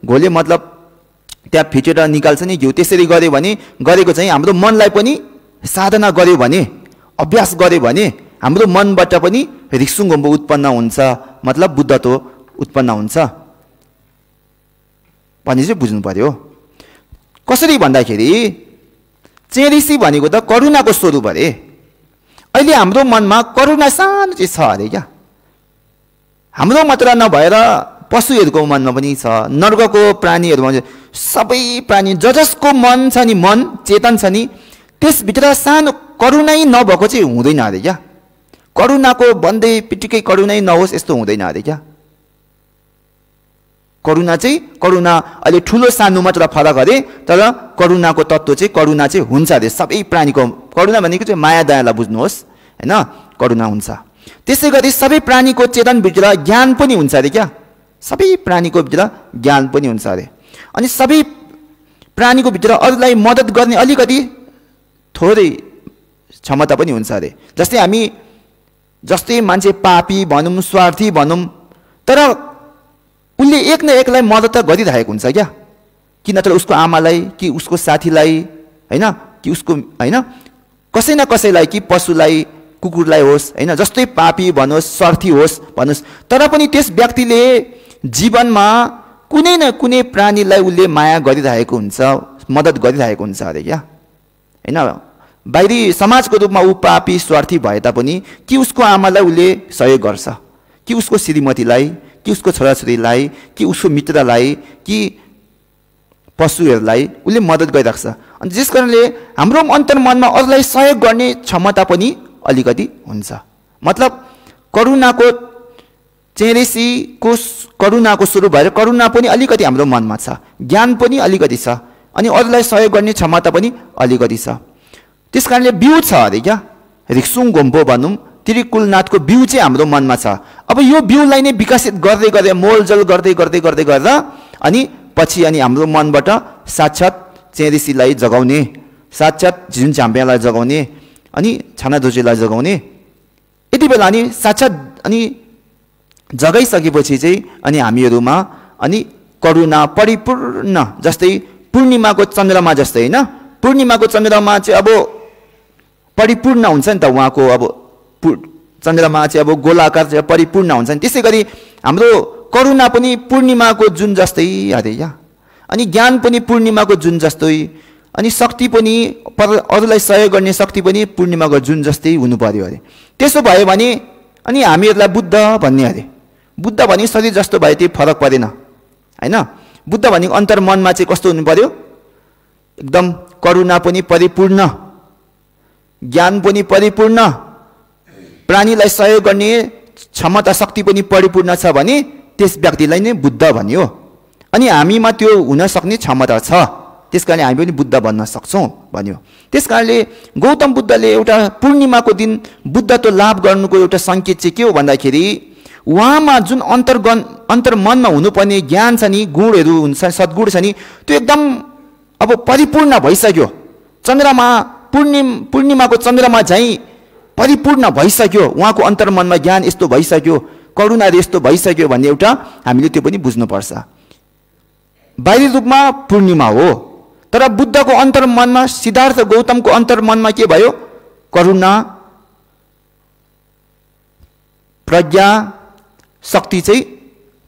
घोले मतलब त्यहाँ फिटेर निकाल्छ नि घिउ, त्यसरी गर्यो भने गरेको चाहिँ हाम्रो मनलाई पनि साधना गर्यो भने, अभ्यास गर्यो भने हाम्रो मनबाट पनि रिक्सुङ घोम्बो उत्पन्न हुन्छ, मतलब बुद्धत्व उत्पन्न हुन्छ भन्ने चाहिँ बुझ्नु पर्यो। कसरी भन्दाखेरि चेरिसी भनेको त करुणाको स्वरूप अरे। अहिले हाम्रो मनमा करुणा सानो चाहिँ छ अरे क्या। हाम्रो मात्र नभएर पशुहरूको मनमा पनि छ, नर्कको प्राणीहरूमा सबै प्राणी जसको मन छ नि, मन चेतन छ नि, त्यसभित्र सानो करुणै नभएको चाहिँ हुँदैन अरे क्या। करुणाको भन्दै पिटिकै करुणै नहोस् यस्तो हुँदैन अरे क्या। करुणा अहिले ठुलो सानो मात्र फरक अरे, तर करुणाको तत्त्व चाहिँ करुणा चाहिँ हुन्छ अरे सबै प्राणीको। करुणा भनेको चाहिँ माया दयालाई बुझ्नुहोस् हैन, करुणा हुन्छ। त्यसै गरी सबै प्राणीको चेतनभित्र ज्ञान पनि हुन्छ अरे क्या। सबै प्राणीको भित्र ज्ञान पनि हुन्छ अरे। अनि सबै प्राणीको भित्र अरूलाई मद्दत गर्ने अलिकति थोरै क्षमता पनि हुन्छ अरे। जस्तै मान्छे पापी भनौँ, स्वार्थी भनौँ, तर उसले एक न एकलाई मद्दत त गरिरहेको हुन्छ क्या। कि नत्र उसको आमालाई, कि उसको साथीलाई हैन, कि उसको हैन कसै न कसैलाई, कि पशुलाई, कुकुरलाई होस् हैन, जस्तै पापी भन्नुहोस् स्वार्थी होस् भन्नुहोस्, तर पनि त्यस व्यक्तिले जीवनमा कुनै न कुनै प्राणीलाई उसले माया गरिरहेको हुन्छ, मद्दत गरिरहेको हुन्छ अरे क्या हैन। बाहिरी समाजको रूपमा ऊ पापी स्वार्थी भए तापनि कि उसको आमालाई उसले सहयोग गर्छ, कि उसको श्रीमतीलाई, कि उसको छोराछोरीलाई, कि उसको मित्रलाई, कि पशुहरूलाई उसले मद्दत गरिरहेको छ। अनि त्यस कारणले हाम्रो अन्तर्मनमा अरूलाई सहयोग गर्ने क्षमता पनि अलिकति हुन्छ। मतलब करुणाको चेरेसीको करुणाको स्वरूप भएर करुणा पनि अलिकति हाम्रो मनमा छ, ज्ञान पनि अलिकति छ, अनि अरूलाई सहयोग गर्ने क्षमता पनि अलिकति छ। त्यस कारणले बिउ छ अरे क्या। रिक्सुङ घोम्बो भनौँ, त्रिकुलनाथको बिउ चाहिँ हाम्रो मनमा छ। अब यो बिउलाई नै विकसित गर्दै गर्दै मोलजल गर्दै गर्दा अनि पछि अनि हाम्रो मनबाट साक्षात चेरिसीलाई जगाउने, साक्षात झिजुन झाम्प्यालाई जगाउने, अनि छाना दोर्जेलाई जगाउने। यति बेला अनि साक्षात अनि जगाइसकेपछि चाहिँ अनि हामीहरूमा अनि करुणा परिपूर्ण, जस्तै पूर्णिमाको चन्द्रमा जस्तै हैन, पूर्णिमाको चन्द्रमा चाहिँ अब परिपूर्ण हुन्छ नि त, उहाँको अब चन्द्रमा चाहिँ अब गोलाकार चाहिँ परिपूर्ण हुन्छ नि। त्यसै गरी हाम्रो करुणा पनि पूर्णिमाको जुन जस्तै अरे क्या। अनि ज्ञान पनि पूर्णिमाको जुन जस्तै, अनि शक्ति पनि अरूलाई सहयोग गर्ने शक्ति पनि पूर्णिमाको जुन जस्तै हुनु पर्यो अरे। त्यसो भयो भने अनि हामीहरूलाई बुद्ध भन्ने अरे। बुद्ध भने शरीर जस्तो भए त्यो फरक परेन हैन। बुद्ध भनेको अन्तर्मनमा चाहिँ कस्तो हुनु पर्यो, एकदम करुणा पनि परिपूर्ण, ज्ञान पनि परिपूर्ण, प्राणीलाई सहयोग गर्ने क्षमता शक्ति पनि परिपूर्ण छ भने त्यस व्यक्तिलाई नै बुद्ध भन्यो। अनि हामीमा त्यो हुन सक्ने क्षमता छ, त्यसकारणले हामी पनि बुद्ध बन्न सक्छौँ भन्यो। त्यसकारणले गौतम बुद्धले एउटा पूर्णिमाको दिन बुद्धत्व लाभ गर्नुको एउटा सङ्केत चाहिँ के हो भन्दाखेरि उहाँमा जुन अन्तर्मनमा हुनुपर्ने ज्ञान छ नि, गुणहरू हुन्छ, सद्गुण छ नि, त्यो एकदम अब परिपूर्ण भइसक्यो। चन्द्रमा पूर्णिमाको चन्द्रमा चाहिँ परिपूर्ण भइसक्यो, उहाँको अन्तर्मनमा ज्ञान यस्तो भइसक्यो, करुणा यस्तो भइसक्यो भन्ने एउटा हामीले त्यो पनि बुझ्नुपर्छ। बाहिरी रूपमा पूर्णिमा हो, तर बुद्धको अन्तर्मनमा, सिद्धार्थ गौतमको अन्तर्मनमा के भयो? करुणा, प्रज्ञा, शक्ति चाहिँ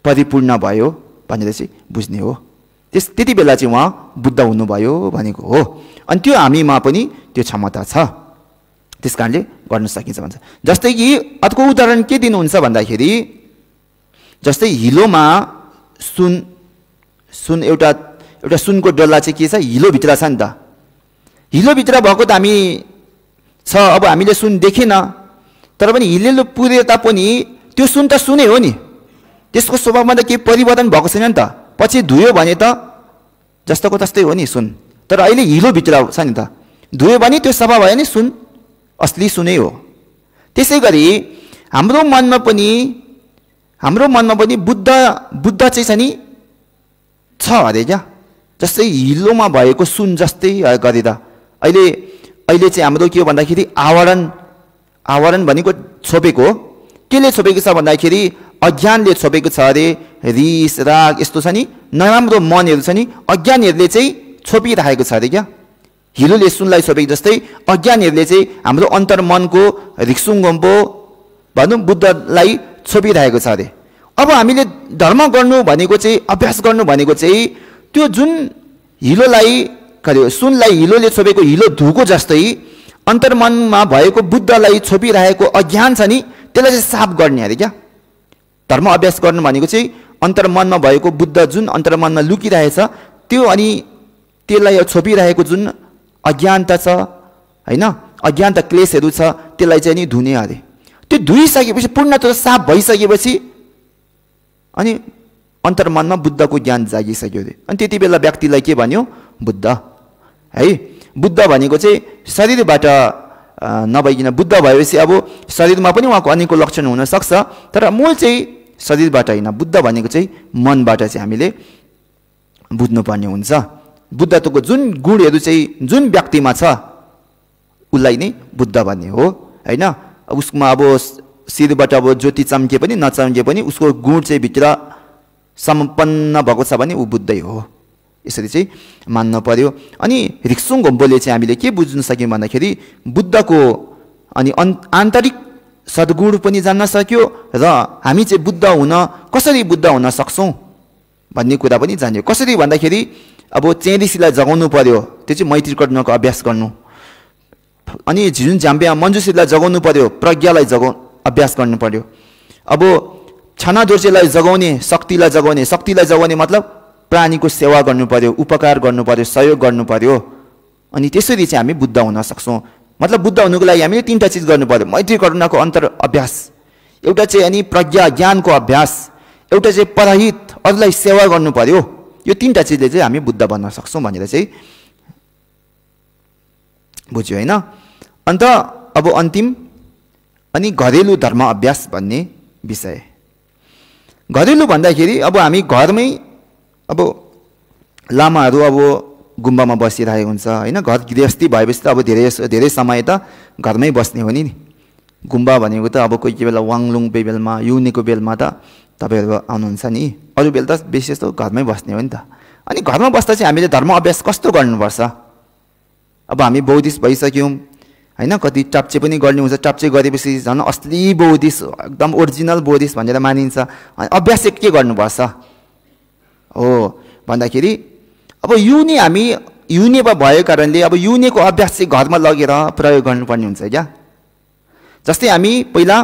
परिपूर्ण भयो भनेर चाहिँ बुझ्ने हो। त्यति बेला चाहिँ उहाँ बुद्ध हुनुभयो भनेको हो। अनि त्यो हामीमा पनि त्यो क्षमता छ, त्यस कारणले गर्न सकिन्छ भन्छ। जस्तै कि अर्को उदाहरण के दिनुहुन्छ भन्दाखेरि, जस्तै हिलोमा सुन एउटा सुनको डल्ला चाहिँ के छ? हिलोभित्र छ नि त। हिलोभित्र भएको त हामी छ, अब हामीले सुन देखेन, तर पनि हिलो पुरे तापनि त्यो सुन त सुनै हो नि, त्यसको स्वभावमा त केही परिवर्तन भएको छैन नि त। पछि धुयो भने त जस्तोको तस्तै हो नि सुन, तर अहिले हिलोभित्र छ नि त, धुयो भने त्यो सफा भयो नि, सुन असली सुनै हो। त्यसै गरी हाम्रो मनमा पनि बुद्ध चाहिँ छ नि, छ अरे क्या। जस्तै हिलोमा भएको सुन जस्तै गरेर अहिले चाहिँ हाम्रो के हो भन्दाखेरि आवरण भनेको छोपेको हो। केले छोपेको छ भन्दाखेरि अज्ञानले छोपेको छ अरे। रिस राग यस्तो छ नि, नराम्रो मनहरू छ नि, अज्ञानीहरूले चाहिँ छोपिरहेको छ अरे क्या। हिलोले सुनलाई छोपेको जस्तै अज्ञानीहरूले चाहिँ हाम्रो अन्तर्मनको रिक्सुङ्गम्बो भनौँ बुद्धलाई छोपिरहेको छ अरे। अब हामीले धर्म गर्नु भनेको चाहिँ, अभ्यास गर्नु भनेको चाहिँ त्यो जुन सुनलाई हिलोले छोपेको हिलो धुको जस्तै अन्तर्मनमा भएको बुद्धलाई छोपिरहेको अज्ञान छ नि, त्यसलाई चाहिँ साफ गर्ने अरे क्या। धर्म अभ्यास गर्नु भनेको चाहिँ अन्तर्मनमा भएको बुद्ध जुन अन्तर्मनमा लुकिरहेछ त्यो, अनि त्यसलाई छोपिरहेको जुन अज्ञानता छ होइन, अज्ञानता क्लेशहरू छ, त्यसलाई चाहिँ नि धुने अरे। त्यो धुइसकेपछि पूर्णतः साफ भइसकेपछि अनि अन्तर्मनमा बुद्धको ज्ञान जागिसक्यो अरे। अनि त्यति बेला व्यक्तिलाई के भन्यो? बुद्ध है। बुद्ध भनेको चाहिँ शरीरबाट नभइकन बुद्ध भएपछि अब शरीरमा पनि उहाँको अनेकौँ लक्षण हुनसक्छ, तर मूल चाहिँ शरीरबाट होइन। बुद्ध भनेको चाहिँ मनबाट चाहिँ हामीले बुझ्नुपर्ने हुन्छ। बुद्धत्वको जुन गुणहरू चाहिँ जुन व्यक्तिमा छ उसलाई नै बुद्ध भन्ने हो होइन। उसमा अब शिरबाट अब ज्योति चम्के पनि नचम्के पनि उसको गुण चाहिँ भित्र सम्पन्न भएको छ भने ऊ बुद्धै हो, यसरी चाहिँ मान्नु पर्यो। अनि रिक्सुङ घोम्बोले चाहिँ हामीले के बुझ्न सक्यौँ भन्दाखेरि बुद्धको अनि आन्तरिक सद्गुण पनि जान्न सक्यो र हामी चाहिँ कसरी बुद्ध हुन सक्छौँ भन्ने कुरा पनि जान्यो। कसरी भन्दाखेरि अब चेरिसीलाई जगाउनु पर्यो, त्यो चाहिँ मैत्री गर्नुको अभ्यास गर्नु। अनि झिजुन झाम्पिया मञ्जुसीलाई जगाउनु पर्यो, प्रज्ञालाई अभ्यास गर्नु पर्यो। अब छाना दोर्जेलाई जगाउने, शक्तिलाई जगाउने मतलब प्राणीको सेवा गर्नु पर्यो, उपकार गर्नु पर्यो, सहयोग गर्नु पर्यो। अनि त्यसरी चाहिँ हामी बुद्ध हुन सक्छौँ। मतलब बुद्ध हुनुको लागि हामीले तीनटा चिज गर्नु पर्यो। मैत्री करुणाको अन्तर अभ्यास, एउटा चाहिँ अनि प्रज्ञा ज्ञानको अभ्यास, एउटा चाहिँ परहित अरूलाई सेवा गर्नु पर्यो। यो तीनटा चिजले चाहिँ हामी बुद्ध बन्न सक्छौँ भनेर चाहिँ बुझ्यो होइन। अन्त अब अन्तिम अनि घरेलु धर्म अभ्यास भन्ने विषय। घरेलु भन्दाखेरि अब हामी घरमै अब लामाहरू अब गुम्बामा बसिरहेको हुन्छ होइन। घर गृहस्थी भएपछि त अब धेरै समय त घरमै बस्ने हो नि। गुम्बा भनेको त अब कोही बेला वाङलुङ बेलमा, युनिको बेलमा त तपाईँहरू आउनुहुन्छ नि, अरू बेला त बेसी जस्तो घरमै बस्ने हो नि त। अनि घरमा बस्दा चाहिँ हामीले धर्म अभ्यास कस्तो गर्नुपर्छ? अब हामी बौद्धिस्ट भइसक्यौँ होइन, कति टाप्चे पनि गर्ने हुन्छ। टाप्चे गरेपछि झन् असली बौद्धिस्ट, एकदम ओरिजिनल बौद्धिस्ट भनेर मानिन्छ। अनि अभ्यास चाहिँ के गर्नुपर्छ हो भन्दाखेरि अब हामी युनेमा भएको कारणले अब युनेको अभ्यास चाहिँ घरमा लगेर प्रयोग गर्नुपर्ने हुन्छ क्या। जस्तै हामी पहिला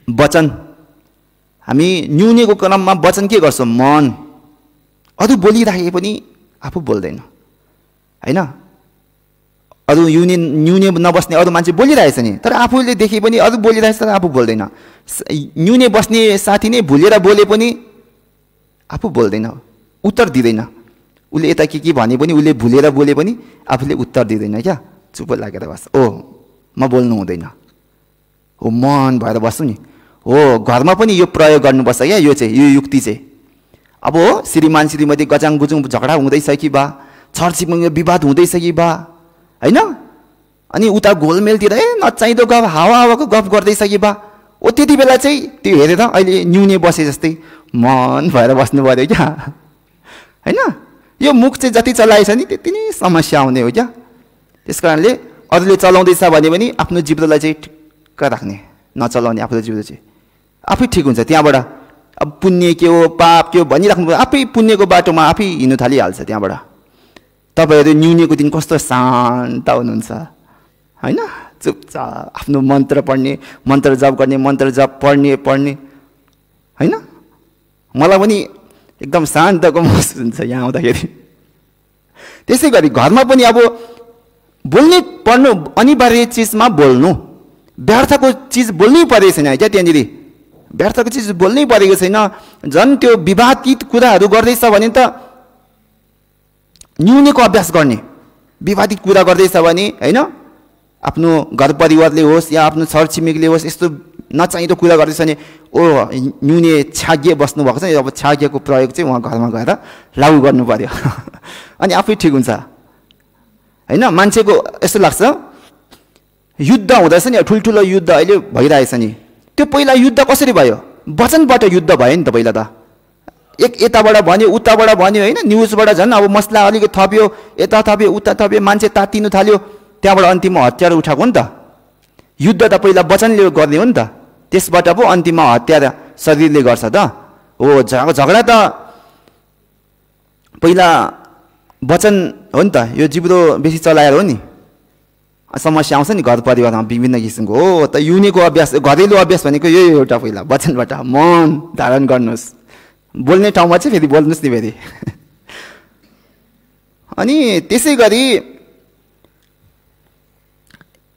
वचन, हामी न्युनेको क्रममा वचन के गर्छौँ? मन। अरू बोलिराखे पनि आफू बोल्दैन होइन। अरू न्युने नबस्ने अरू मान्छे बोलिरहेछ नि, तर आफूले देखे पनि अरू बोलिरहेछ तर आफू बोल्दैन। न्युने बस्ने साथी नै भुलेर बोले पनि आफू बोल्दैन, उत्तर दिँदैन। उसले यता के भने पनि उसले भुलेर बोले पनि आफूले उत्तर दिँदैन क्या, चुप लागेर बस्छ। म बोल्नु हुँदैन हो, मन भएर बस्छु नि हो। घरमा पनि यो प्रयोग गर्नुपर्छ क्या, यो युक्ति चाहिँ। अब श्रीमान श्रीमती गजाङ गुजुङ झगडा हुँदैछ कि बा, छरछिमेकीमा विवाद हुँदैछ कि बा होइन, अनि उता घोलमेलतिर नचाहिँदो गफ हावाको गफ गर्दैछ कि बा ओ त्यति बेला चाहिँ त्यो हेरेर अहिले न्युने बसे जस्तै मन भएर बस्नु पर्यो क्या हैन। यो मुख चाहिँ जति चलाएछ नि त्यति नै समस्या आउने हो क्या। त्यस कारणले अरूले चलाउँदैछ भने पनि आफ्नो जिब्रोलाई चाहिँ ठिक्क राख्ने, नचलाउने आफ्नो जिब्रो चाहिँ आफै ठिक हुन्छ। त्यहाँबाट अब पुण्य के हो पाप के हो भनिराख्नु पर्यो, आफै पुण्यको बाटोमा आफै हिँड्नु थालिहाल्छ। त्यहाँबाट तपाईँहरू न्युनेको दिन कस्तो शान्त हुनुहुन्छ हैन, चुपचाप आफ्नो मन्त्र पढ्ने, मन्त्र जप गर्ने, मन्त्र जप पढ्ने हैन। मलाई पनि एकदम शान्तको महसुस हुन्छ यहाँ आउँदाखेरि। त्यसै गरी घरमा पनि अब बोल्ने पढ्नु अनिवार्य चिजमा बोल्नु, व्यर्थको चिज बोल्नै परेको छैन क्या। त्यहाँनिर व्यर्थको चिज बोल्नै परेको छैन। झन् त्यो विवादित कुराहरू गर्दैछ भने त न्युनेको अभ्यास गर्ने। विवादित कुरा गर्दैछ भने हैन, आफ्नो घर परिवारले होस् या आफ्नो छरछिमेकीले होस्, यस्तो नचाहिँदो कुरा गर्दैछ भने ओ न्युने छागिए बस्नु भएको छ, अब छागिएको प्रयोग चाहिँ उहाँ घरमा गएर लागू गर्नु पर्यो अनि आफै ठिक हुन्छ हैन। मान्छेको यस्तो लाग्छ युद्ध हुँदैछ नि, ठुल्ठुलो युद्ध अहिले भइरहेछ नि, त्यो पहिला युद्ध कसरी भयो? वचनबाट युद्ध भयो नि त। पहिला त एक यताबाट भन्यो उताबाट भन्यो हैन, न्युजबाट झन् अब मसला अलिकति थप्यो, यता थप्यो उता थप्यो, मान्छे तातिनु थाल्यो, त्यहाँबाट अन्तिममा हतियार उठाएको हो नि त। युद्ध त पहिला वचनले गर्ने हो नि त, त्यसबाट पो अन्तिममा हतियार शरीरले गर्छ त हो। झगडा त पहिला वचन हो नि त, यो जिब्रो बेसी चलाएर हो नि समस्या आउँछ नि घर परिवारमा विभिन्न किसिमको हो। त युनेको अभ्यास, घरेलु अभ्यास भनेको यही एउटा पहिला वचनबाट मन धारण गर्नुहोस्, बोल्ने ठाउँमा चाहिँ फेरि बोल्नुहोस् नि फेरि अनि त्यसै गरी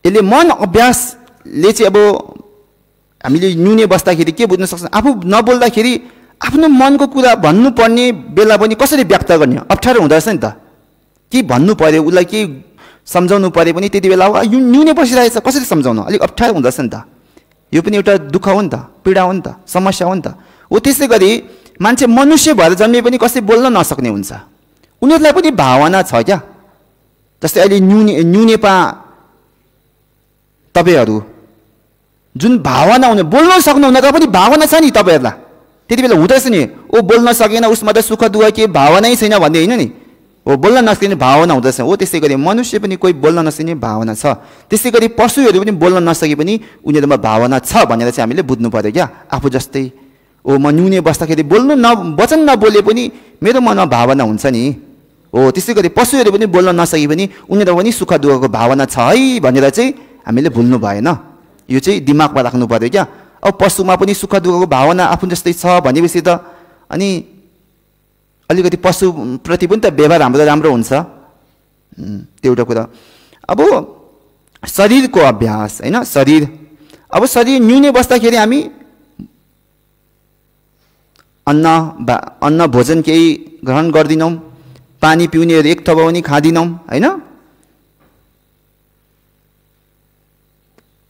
यसले मन अभ्यासले चाहिँ अब हामीले न्युने बस्दाखेरि के बुझ्न सक्छ, आफू नबोल्दाखेरि आफ्नो मनको कुरा भन्नुपर्ने बेला पनि कसरी व्यक्त गर्ने अप्ठ्यारो हुँदो रहेछ नि त। के भन्नु पर्यो, उसलाई के सम्झाउनु पर्यो पनि त्यति बेला न्युने बसिरहेछ, कसरी सम्झाउनु अलिक अप्ठ्यारो हुँदो रहेछ नि त। यो पनि एउटा दुःख हो नि त, पीडा हो नि त, समस्या हो नि त। हो त्यसै गरी मान्छे मनुष्य भएर जन्मे पनि कसै बोल्न नसक्ने हुन्छ, उनीहरूलाई पनि भावना छ क्या। जस्तै अहिले न्युनेपा तपाईँहरू जुन भावना हुने बोल्न सक्नुहुन्न तर पनि भावना छ नि तपाईँहरूलाई, त्यति बेला हुँदैछ नि ओ बोल्न सकेन उसमा त सुख दुःख के भावनै छैन भन्ने होइन नि, हो बोल्न नसकिने भावना हुँदैछ। हो त्यसै गरी मनुष्य पनि कोही बोल्न नसक्ने भावना छ, त्यसै गरी पशुहरू पनि बोल्न नसके पनि उनीहरूमा भावना छ भनेर चाहिँ हामीले बुझ्नु पर्यो क्या। आफू जस्तै ओ म न्युने बस्दाखेरि बोल्नु वचन नबोले पनि मेरो मनमा भावना हुन्छ नि, हो त्यसै गरी पशुहरू पनि बोल्न नसके पनि उनीहरूमा पनि सुख दुःखको भावना छ है भनेर चाहिँ हामीले भुल्नु भएन। यो चाहिँ दिमागमा राख्नु पर्यो क्या। अब पशुमा पनि सुख दुःखको भावना आफू जस्तै छ भनेपछि त अनि अलिकति पशुप्रति पनि त व्यवहार हाम्रो राम्रो हुन्छ, त्यो एउटा कुरा। अब शरीरको अभ्यास हैन, शरीर अब शरीर न्युने बस्दाखेरि हामी अन्न भोजन केही ग्रहण गर्दिनौँ, पानी पिउनेहरू एक थोपा पनि खाँदिनौँ हैन।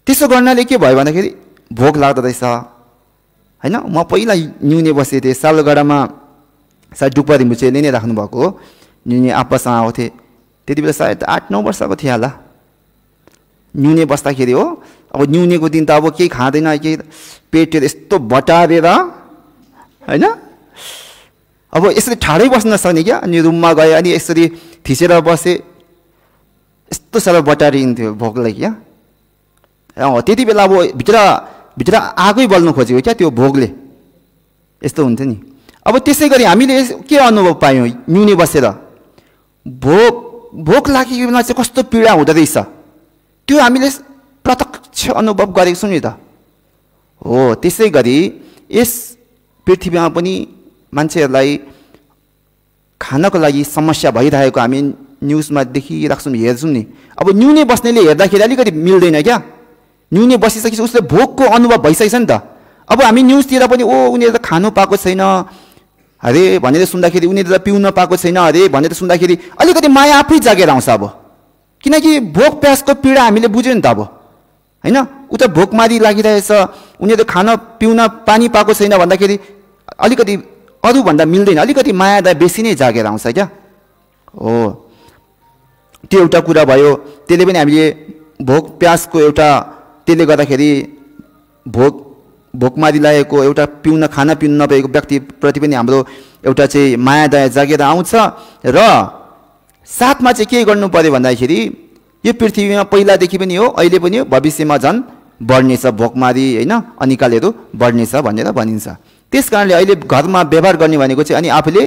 त्यसो गर्नाले के भयो भन्दाखेरि भोक लाग्दो रहेछ हैन। म पहिला न्युने बसेको थिएँ, सालगढामा सायद डुक्पा रिम्बुचेले नै राख्नु भएको हो, न्युने आपसमा आएको थिएँ, त्यति बेला सायद 8-9 वर्षको थिएँ होला। न्युने बस्दाखेरि हो, अब न्युनेको दिन त अब केही खाँदैन, केही पेटहरू यस्तो बटारेर हैन, अब यसरी ठाडै बस्न नसक्ने क्या। अनि रुममा गएँ अनि यसरी थिचेर बसेँ, यस्तो साह्रो बटारिन्थ्यो भोकलाई क्या। त्यति बेला अब भित्र आगै बल्नु खोजेको क्या त्यो भोकले, यस्तो हुन्थ्यो नि। अब त्यसै गरी हामीले के अनुभव पायौँ न्युने बसेर, भोक लागेको बेला चाहिँ कस्तो पीडा हुँदो रहेछ त्यो हामीले प्रत्यक्ष अनुभव गरेको छौँ नि त। हो त्यसै गरी यस पृथ्वीमा पनि मान्छेहरूलाई खानको लागि समस्या भइरहेको हामी न्युजमा देखिरहेको छौँ, हेर्छौँ नि। अब न्युने बस्नेले हेर्दाखेरि अलिकति मिल्दैन क्या, न्युने बसिसकेपछि उसले भोकको अनुभव भइसकेछ नि त। अब हामी न्युजतिर पनि ओ उनीहरू त खानु पाएको छैन अरे भनेर सुन्दाखेरि, उनीहरू त पिउन पाएको छैन अरे भनेर सुन्दाखेरि अलिकति माया आफै जागेर आउँछ। अब किनकि भोक प्यासको पीडा हामीले बुझ्यो नि त अब हैन। उता भोकमारी लागिरहेछ, उनीहरू खान पिउन पानी पाएको छैन भन्दाखेरि अलिकति अरूभन्दा मिल्दैन, अलिकति माया त बेसी नै जागेर आउँछ क्या। हो त्यो एउटा कुरा भयो। त्यसले पनि हामीले भोक प्यासको एउटा त्यसले गर्दाखेरि भोकमारी लागेको एउटा खाना पिउन नपाएको व्यक्तिप्रति पनि हाम्रो एउटा चाहिँ माया दया जागेर आउँछ। र साथमा चाहिँ के गर्नु पर्यो भन्दाखेरि यो पृथ्वीमा पहिलादेखि पनि हो, अहिले पनि हो, भविष्यमा झन् बढ्नेछ भोकमारी होइन, अनिकालहरू बढ्नेछ भनेर भनिन्छ। त्यस कारणले अहिले घरमा व्यवहार गर्ने भनेको चाहिँ अनि आफूले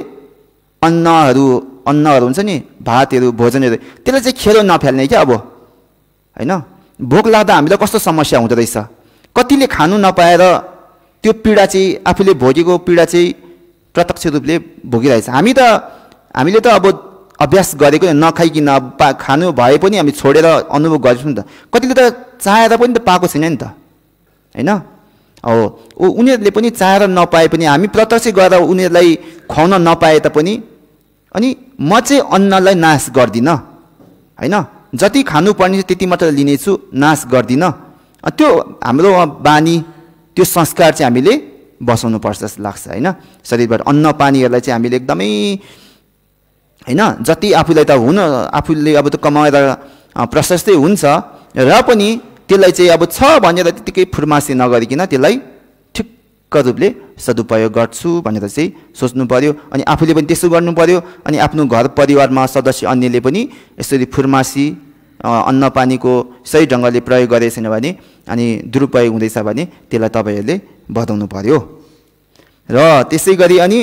अन्नहरू हुन्छ नि, भातहरू भोजनहरू, त्यसलाई चाहिँ खेरो नफाल्ने क्या। अब होइन भोक लाग्दा हामीलाई कस्तो समस्या हुँदो रहेछ, कतिले खानु नपाएर त्यो पीडा चाहिँ आफूले भोगेको पीडा चाहिँ प्रत्यक्ष रूपले भोगिरहेछ। हामीले त अब अभ्यास गरेको नखाइकन खानु भए पनि हामी छोडेर अनुभव गरेछौँ नि त। कतिले त चाहेर पनि त पाएको छैन नि त होइन। उनीहरूले पनि चाहेर नपाए पनि हामी प्रत्यक्ष गरेर उनीहरूलाई खुवाउन नपाए तापनि अनि म चाहिँ अन्नलाई नाश गर्दिनँ होइन, जति खानुपर्ने त्यति मात्र लिनेछु, नाश गर्दिनँ। त्यो हाम्रो बानी त्यो संस्कार चाहिँ हामीले बसाउनुपर्छ जस्तो लाग्छ होइन। शरीरबाट अन्न पानीहरूलाई चाहिँ हामीले एकदमै होइन, जति आफूलाई त आफूले अब त कमाएर प्रशस्तै हुन्छ र पनि त्यसलाई चाहिँ अब छ भनेर त्यतिकै फुर्मासी नगरिकन त्यसलाई ठिक्क रूपले सदुपयोग गर्छु भनेर चाहिँ सोच्नु पर्यो। अनि आफूले पनि त्यसो गर्नु पर्यो। अनि आफ्नो घर परिवारमा सदस्य अन्यले पनि यसरी फुर्मासी अन्न पानीको सही ढङ्गले प्रयोग गरेको छैन भने अनि दुरुपयोग हुँदैछ भने त्यसलाई तपाईँहरूले बताउनु पर्यो। र त्यसै गरी अनि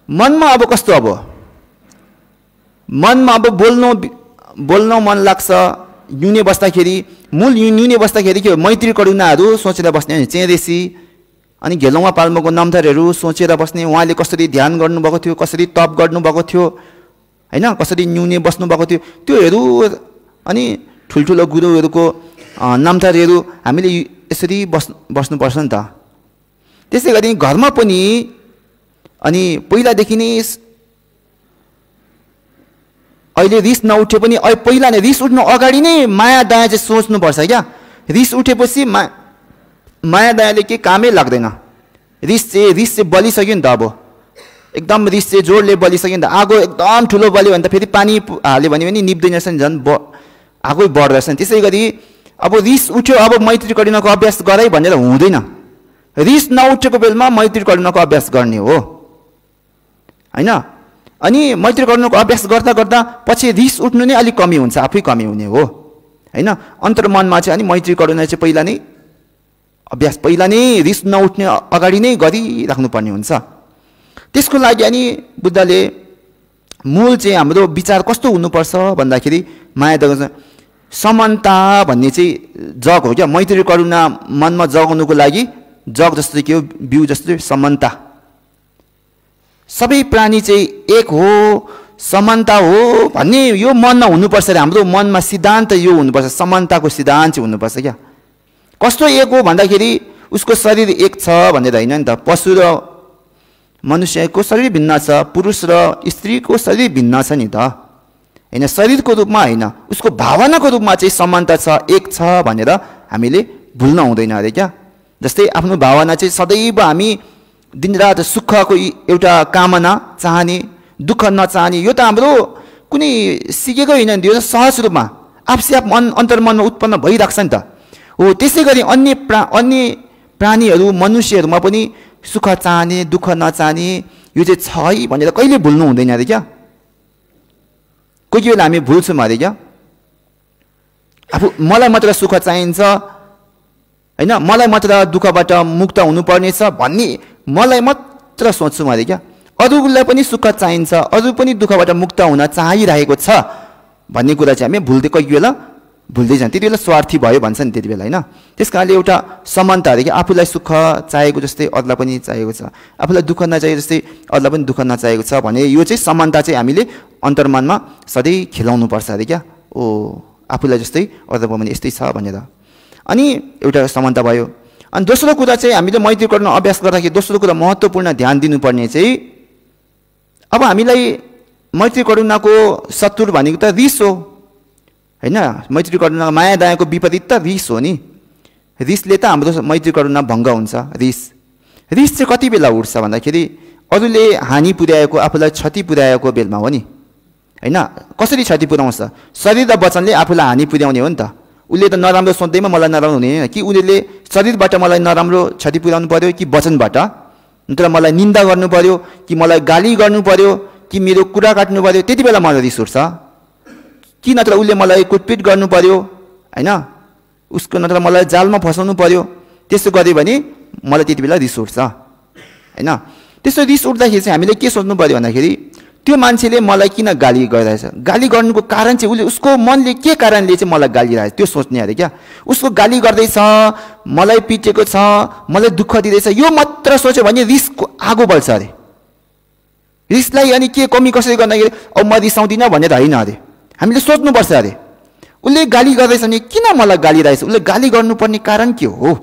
मनमा अब कस्तो, अब मनमा अब बोल्न मन लाग्छ। न्युने बस्दाखेरि न्युने बस्दाखेरि के हो, मैत्री करुणाहरू सोचेर बस्ने, चेरेसी अनि घेलौवा पाल्मोको नामथरहरू सोचेर बस्ने। उहाँले कसरी ध्यान गर्नुभएको थियो, कसरी तप गर्नुभएको थियो होइन, कसरी न्युने बस्नुभएको थियो त्योहरू अनि ठुल्ठुलो गुरुहरूको नामथरहरू हामीले यसरी बस्नुपर्छ नि त। त्यसै गरी घरमा पनि अनि पहिलादेखि नै अहिले रिस नउठे पनि पहिला नै रिस उठ्नु अगाडि नै माया दया चाहिँ सोच्नुपर्छ क्या। रिस उठेपछि माया दयाले के कामै लाग्दैन। रिस चाहिँ बलिसक्यो नि त। अब एकदम रिस चाहिँ जोडले बलिसक्यो नि त। आगो एकदम ठुलो बल्यो भने त फेरि पानी हाल्यो भने पनि निप्दैन रहेछ नि, झन् आगै बढ्दो रहेछ नि। त्यसै गरी अब रिस उठ्यो अब मैत्री करुणाको अभ्यास गराइ भनेर हुँदैन। रिस नउठेको बेलामा मैत्री करुणाको अभ्यास गर्ने हो होइन। अनि मैत्री करुणाको अभ्यास गर्दा गर्दा पछि रिस उठ्नु नै अलिक कमी हुन्छ, आफै कमी हुने हो होइन। अन्तर्मनमा चाहिँ अनि मैत्री करुणा चाहिँ पहिला नै रिस नउठ्ने अगाडि नै गरिराख्नु पर्ने हुन्छ। त्यसको लागि अनि बुद्धले मूल चाहिँ हाम्रो विचार कस्तो हुनुपर्छ भन्दाखेरि माया दया समानता भन्ने चाहिँ जग हो क्या। मैत्री करुणा मनमा जगाउनुको लागि जग जस्तो के हो, बिउ जस्तो समानता। सबै प्राणी चाहिँ एक हो, समानता हो भन्ने यो मनमा हुनुपर्छ रे। हाम्रो मनमा सिद्धान्त यो हुनुपर्छ, समानताको सिद्धान्त चाहिँ हुनुपर्छ क्या। कस्तो एक हो भन्दाखेरि उसको शरीर एक छ भनेर होइन नि त। पशु र मनुष्यको शरीर भिन्न छ, पुरुष र स्त्रीको शरीर भिन्न छ नि त होइन। शरीरको रूपमा होइन, उसको भावनाको रूपमा चाहिँ समानता छ, एक छ भनेर हामीले भुल्न हुँदैन अरे क्या। जस्तै आफ्नो भावना चाहिँ सदैव हामी दिनरात सुखको एउटा कामना चाहने, दुःख नचाहने, यो त हाम्रो कुनै सिकेको होइन नि, यो त सहज रूपमा आफसे आफ अन्तर्मनमा उत्पन्न भइरहेको छ नि त। हो त्यसै गरी अन्य प्राणीहरू मनुष्यहरूमा पनि सुख चाहने दुःख नचाहने यो चाहिँ छ है भनेर कहिले भुल्नु हुँदैन अरे क्या। कोही बेला हामी भुल्छौँ अरे क्या। आफू मलाई मात्र सुख चाहिन्छ होइन, मलाई मात्र दुःखबाट मुक्त हुनुपर्ने छ भन्ने मलाई मात्र सोच्छौँ अरे क्या। अरूलाई पनि सुख चाहिन्छ, अरू पनि दुःखबाट मुक्त हुन चाहिरहेको छ भन्ने कुरा चाहिँ हामी कोही बेला भुल्दै जान्छ। त्यति बेला स्वार्थी भयो भन्छ नि त्यति बेला होइन। त्यस कारणले एउटा समानता अरे कि आफूलाई सुख चाहेको जस्तै अरूलाई पनि चाहिएको छ, आफूलाई दुःख नचाहेको जस्तै अरूलाई पनि दुःख नचाहेको छ भने यो चाहिँ समानता चाहिँ हामीले अन्तर्मनमा सधैँ खेलाउनुपर्छ अरे क्या। आफूलाई जस्तै अरूलाई पनि यस्तै छ भनेर। अनि एउटा समानता भयो। अनि दोस्रो कुरा चाहिँ हामीले मैत्री गर्न अभ्यास गर्दाखेरि दोस्रो कुरा महत्त्वपूर्ण ध्यान दिनुपर्ने चाहिँ अब हामीलाई मैत्री करुणाको शत्रु भनेको त रिस हो होइन। मैत्री करुणा माया दयाको विपरीत त रिस हो नि। रिसले त हाम्रो मैत्री करुणा भङ्ग हुन्छ। रिस चाहिँ कति बेला उठ्छ भन्दाखेरि अरूले हानि पुर्याएको, आफूलाई क्षति पुर्याएको बेलामा हो नि हैन कसरी क्षति पुर्याउँछ शरीर र वचनले आफूलाई हानि पुर्याउने हो नि त उसले त नराम्रो सोच्दैमा मलाई नराम्रो हुने हैन कि उनीले शरीरबाट मलाई नराम्रो क्षति पुर्याउनु पर्यो कि वचनबाट नत्र मलाई निन्दा गर्नु पर्यो कि मलाई गाली गर्नु पर्यो कि मेरो कुरा काट्नु पर्यो त्यति बेला मलाई रिस उठ्छ कि नत्र उसले मलाई कुटपिट गर्नु पर्यो हैन उसको नत्र मलाई जालमा फसाउनु पर्यो त्यसो गर्यो भने मलाई त्यति बेला रिस उठ्छ हैन त्यसो रिस उठ्दाखेरि चाहिँ हामीले के सोच्नु पर्यो भन्दाखेरि त्यो मान्छेले मलाई किन गाली गरिरहेछ गाली गर्नुको कारण चाहिँ उसले उसको मनले के कारणले चाहिँ मलाई गाली दिइरहेछ त्यो सोच्ने अरे क्या उसको गाली गर्दैछ मलाई पिटेको छ मलाई दुःख दिँदैछ यो मात्र सोच्यो भने रिसको आगो बल्छ अरे रिसलाई अनि के कमी कसरी गर्दाखेरि अब म रिसाउँदिनँ भनेर होइन अरे हामीले सोच्नुपर्छ अरे उसले गाली गर्दैछ भने किन मलाई गाली दिइरहेछ उसले गाली गर्नुपर्ने कारण के हो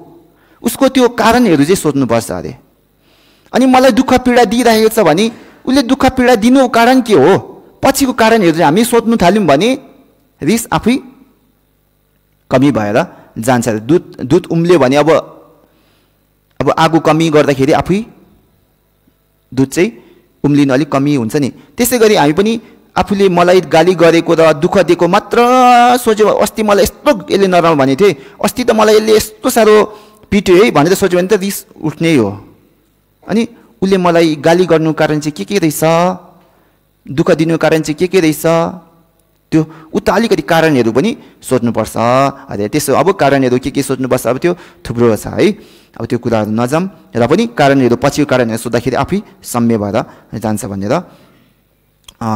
उसको त्यो कारणहरू चाहिँ सोच्नुपर्छ अरे अनि मलाई दुःख पीडा दिइरहेको छ भने उसले दुःख पीडा दिनु कारण के हो पछिको कारणहरू चाहिँ हामी सोच्नु थाल्यौँ भने रिस आफै कमी भएर जान्छ दुध उम्ल्यो भने अब आगो कमी गर्दाखेरि आफै दुध चाहिँ उम्लिन अलिक कमी हुन्छ नि त्यसै गरी हामी पनि आफूले मलाई गाली गरेको र दुःख दिएको मात्र सोच्यो अस्ति मलाई यस्तो यसले नराम्रो भनेको थिएँ अस्ति त मलाई यसले यस्तो साह्रो पिट्यो है भनेर सोच्यो भने त रिस उठ्ने हो अनि उसले मलाई गाली गर्नु कारण चाहिँ के रहेछ दुःख दिनु कारण चाहिँ के रहेछ त्यो उता अलिकति कारणहरू पनि सोच्नुपर्छ अरे त्यसो अब कारणहरू के सोच्नुपर्छ अब त्यो थुप्रो छ है अब त्यो कुराहरू नजाम र पनि कारणहरू पछिको कारणहरू सोद्धाखेरि आफै सम्य भएर जान्छ भनेर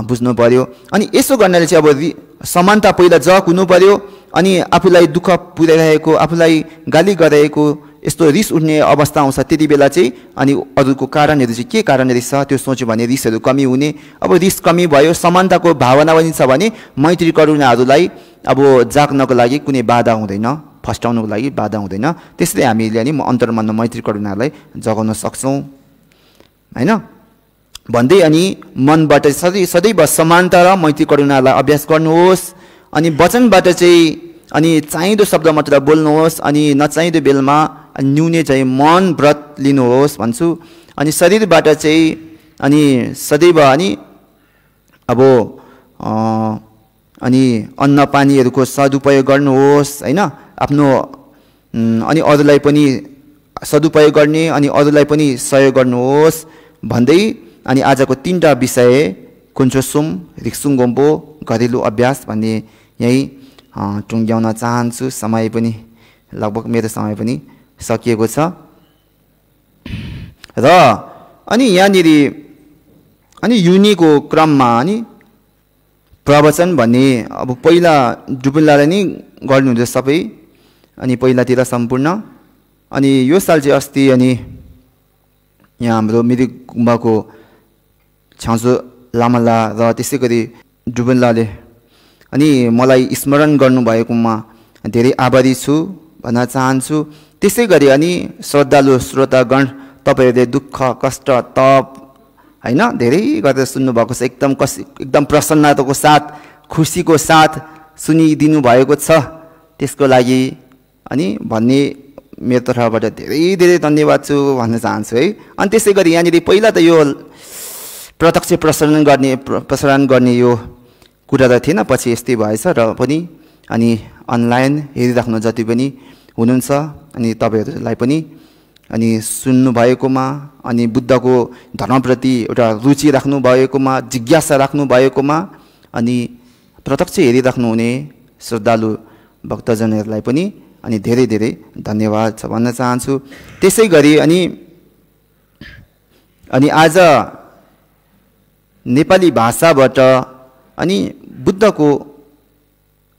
बुझ्नु पर्यो अनि यसो गर्नाले चाहिँ अब समानता पहिला जग हुनु पर्यो अनि आफूलाई दुःख पुर्याइरहेको आफूलाई गाली गरिरहेको यस्तो रिस उठ्ने अवस्था आउँछ त्यति बेला चाहिँ अनि अरूको कारणहरू चाहिँ के कारण रहेछ त्यो सोच्यो भने रिसहरू कमी हुने अब रिस कमी भयो समानताको भावना पनि छ भने मैत्री करुणाहरूलाई अब जाग्नको लागि कुनै बाधा हुँदैन फस्टाउनको लागि बाधा हुँदैन त्यसैले हामीले अनि अन्तर्मनमा मैत्री करुणालाई जगाउन सक्छौँ हैन भन्दै अनि मनबाट सदैव समानता र मैत्री करुणालाई अभ्यास गर्नुहोस् अनि वचनबाट चाहिँ अनि चाहिँदो शब्द मात्र बोल्नुहोस् अनि नचाहिँदो बेलामा न्यूने चाहिँ मन व्रत लिनुहोस् भन्छु अनि शरीरबाट चाहिँ अनि सदैव अनि अब अनि अन्न पानीहरूको सदुपयोग गर्नुहोस् हैन आफ्नो अनि अरूलाई पनि सदुपयोग गर्ने अनि अरूलाई पनि सहयोग गर्नुहोस् भन्दै अनि आजको 3टा विषय कुन्छोसुम रिक्सुङगोम्बो घरेलु अभ्यास भन्ने यही टुङ्ग्याउन चाहन्छु समय पनि लगभग मेरो समय पनि सकिएको छ र अनि यहाँनिर अनि युनिको क्रममा अनि प्रवचन भन्ने अब पहिला डुबुल्लाले नै गर्नुहुँदो सबै अनि पहिलातिर सम्पूर्ण अनि यो साल चाहिँ अस्ति अनि यहाँ हाम्रो मिरिक गुम्बाको छाँचो लामला र त्यसै गरी डुबुल्लाले अनि मलाई स्मरण गर्नुभएकोमा धेरै आभारी छु भन्न चाहन्छु त्यसै गरी अनि श्रद्धालु श्रोतागण तपाईहरुले दुःख कष्ट तप हैन धेरै गरेर सुन्नु भएको छ एकदम प्रसन्नताको साथ खुसीको साथ सुनिदिनु भएको छ त्यसको लागि अनि भन्ने मेरो तर्फबाट धेरै धेरै धन्यवाद छु भन्न चाहन्छु है अनि त्यसै गरी यहाँनिर पहिला त यो प्रत्यक्ष प्रसारण गर्ने यो कुरा त थिएन पछि यस्तै भएछ र पनि अनि अनलाइन हेरिराख्नु जति पनि हुनुहुन्छ अनि तपाईहरुलाई पनि अनि सुन्नु भएकोमा अनि बुद्धको धर्मप्रति एउटा रुचि राख्नु भएकोमा जिज्ञासा राख्नु भएकोमा अनि प्रत्यक्ष हेरिराख्नु हुने श्रद्धालु भक्तजनहरूलाई पनि अनि धेरै धेरै धन्यवाद छ भन्न चाहन्छु त्यसै गरी अनि आज नेपाली भाषाबाट अनि बुद्धको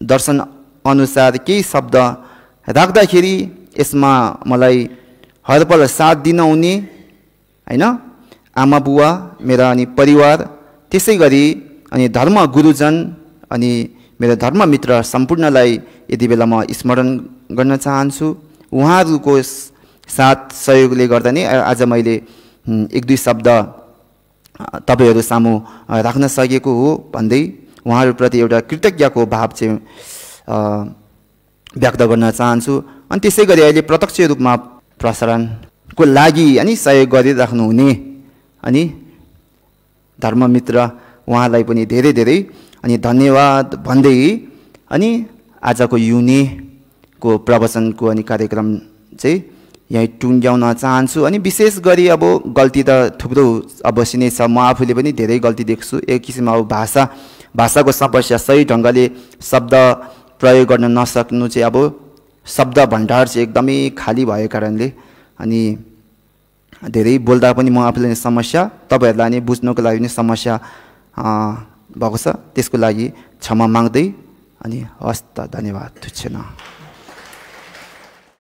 दर्शन अनुसार केही शब्द राख्दाखेरि यसमा मलाई हरपल साथ दिन हुने हैन आमा बुवा मेरा अनि परिवार त्यसै गरी अनि धर्म गुरुजन अनि मेरो धर्म मित्र सम्पूर्णलाई यति बेला म स्मरण गर्न चाहन्छु उहाँहरूको साथ सहयोगले गर्दा नै आज मैले एक दुई शब्द तपाईहरु सामु राख्न सकेको हो भन्दै उहाँहरुप्रति एउटा कृतज्ञताको भाव चाहिँ व्यक्त गर्न चाहन्छु अनि त्यसै गरी अहिले प्रत्यक्ष रूपमा प्रसारणको लागि अनि सहयोग गरिराख्नु हुने अनि धर्ममित्र उहाँलाई पनि धेरै धेरै अनि धन्यवाद भन्दै अनि आजको युनेको प्रवचनको अनि कार्यक्रम चाहिँ यही टुङ्ग्याउन चाहन्छु। अनि विशेष गरी अब गल्ती त थुप्रो अवश्य नै छ, म आफूले पनि धेरै गल्ती देख्छु। एक किसिममा अब भाषाको समस्या, सही ढङ्गले शब्द प्रयोग गर्न नसक्नु चाहिँ अब शब्द भण्डार चाहिँ एकदमै खाली भएको कारणले अनि धेरै बोल्दा पनि म आफूले समस्या, तपाईँहरूलाई नै बुझ्नको लागि पनि समस्या भएको छ। त्यसको लागि क्षमा माग्दै अनि हस्त, धन्यवाद, तुच्छन।